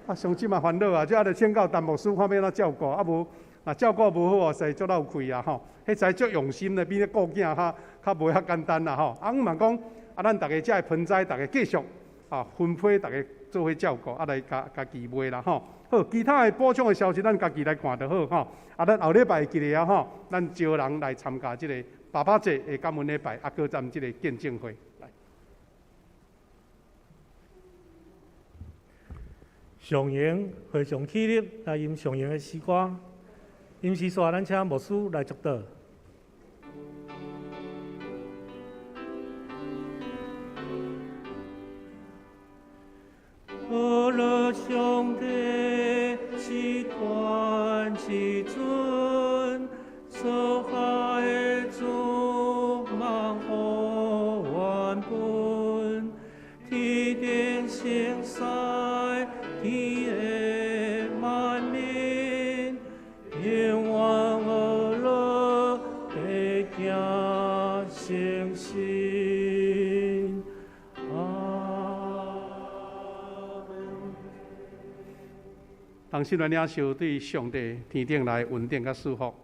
啊，傷心嘛煩惱啊，這啊著請教陳牧師看欲按怎照顧，啊無，若照顧無好哦，實在足落氣啊吼。彼才足用心的，比咧顧囝較較無遐簡單啦吼。啊，阮嘛講，啊，咱逐家遮的盆栽，逐家繼續啊分配，逐家做伙照顧，啊來共共義賣啦吼。好，其他的補充的消息，咱家己來看就好吼。啊，咱後禮拜會記得啊吼，咱招人來參加這个爸爸節的感恩禮拜，啊，閣咱這个見證會。上榮非常起立來吟上榮的詩歌，吟詩煞，咱請牧師來祝禱。阿樂上帝是全至尊，所下的主萬福萬本，天頂聖使。天的萬民，永遠阿樂名成圣。阿門。同心來領受對上帝天頂來恩典佮祝福。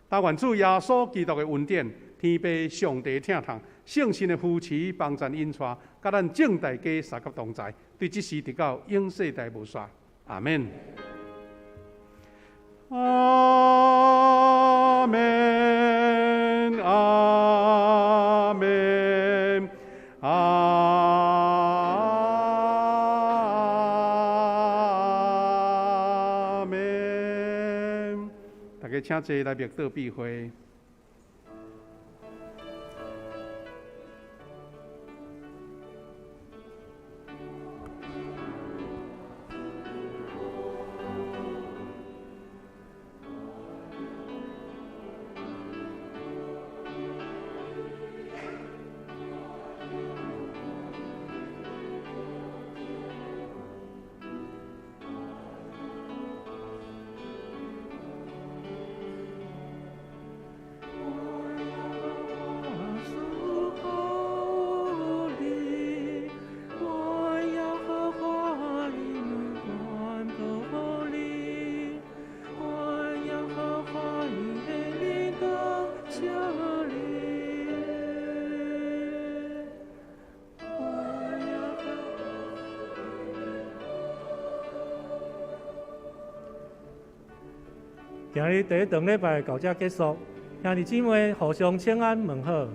但願主耶穌基督的恩典、天父上帝疼痛、聖神的扶持、幫贊引帶，佮咱眾大家相佮同在，對這時直到永世代無煞。阿們。阿們，阿們，阿們。大家請坐來默禱閉會。今日第一堂禮拜到這結束，兄弟姊妹互相請安問好。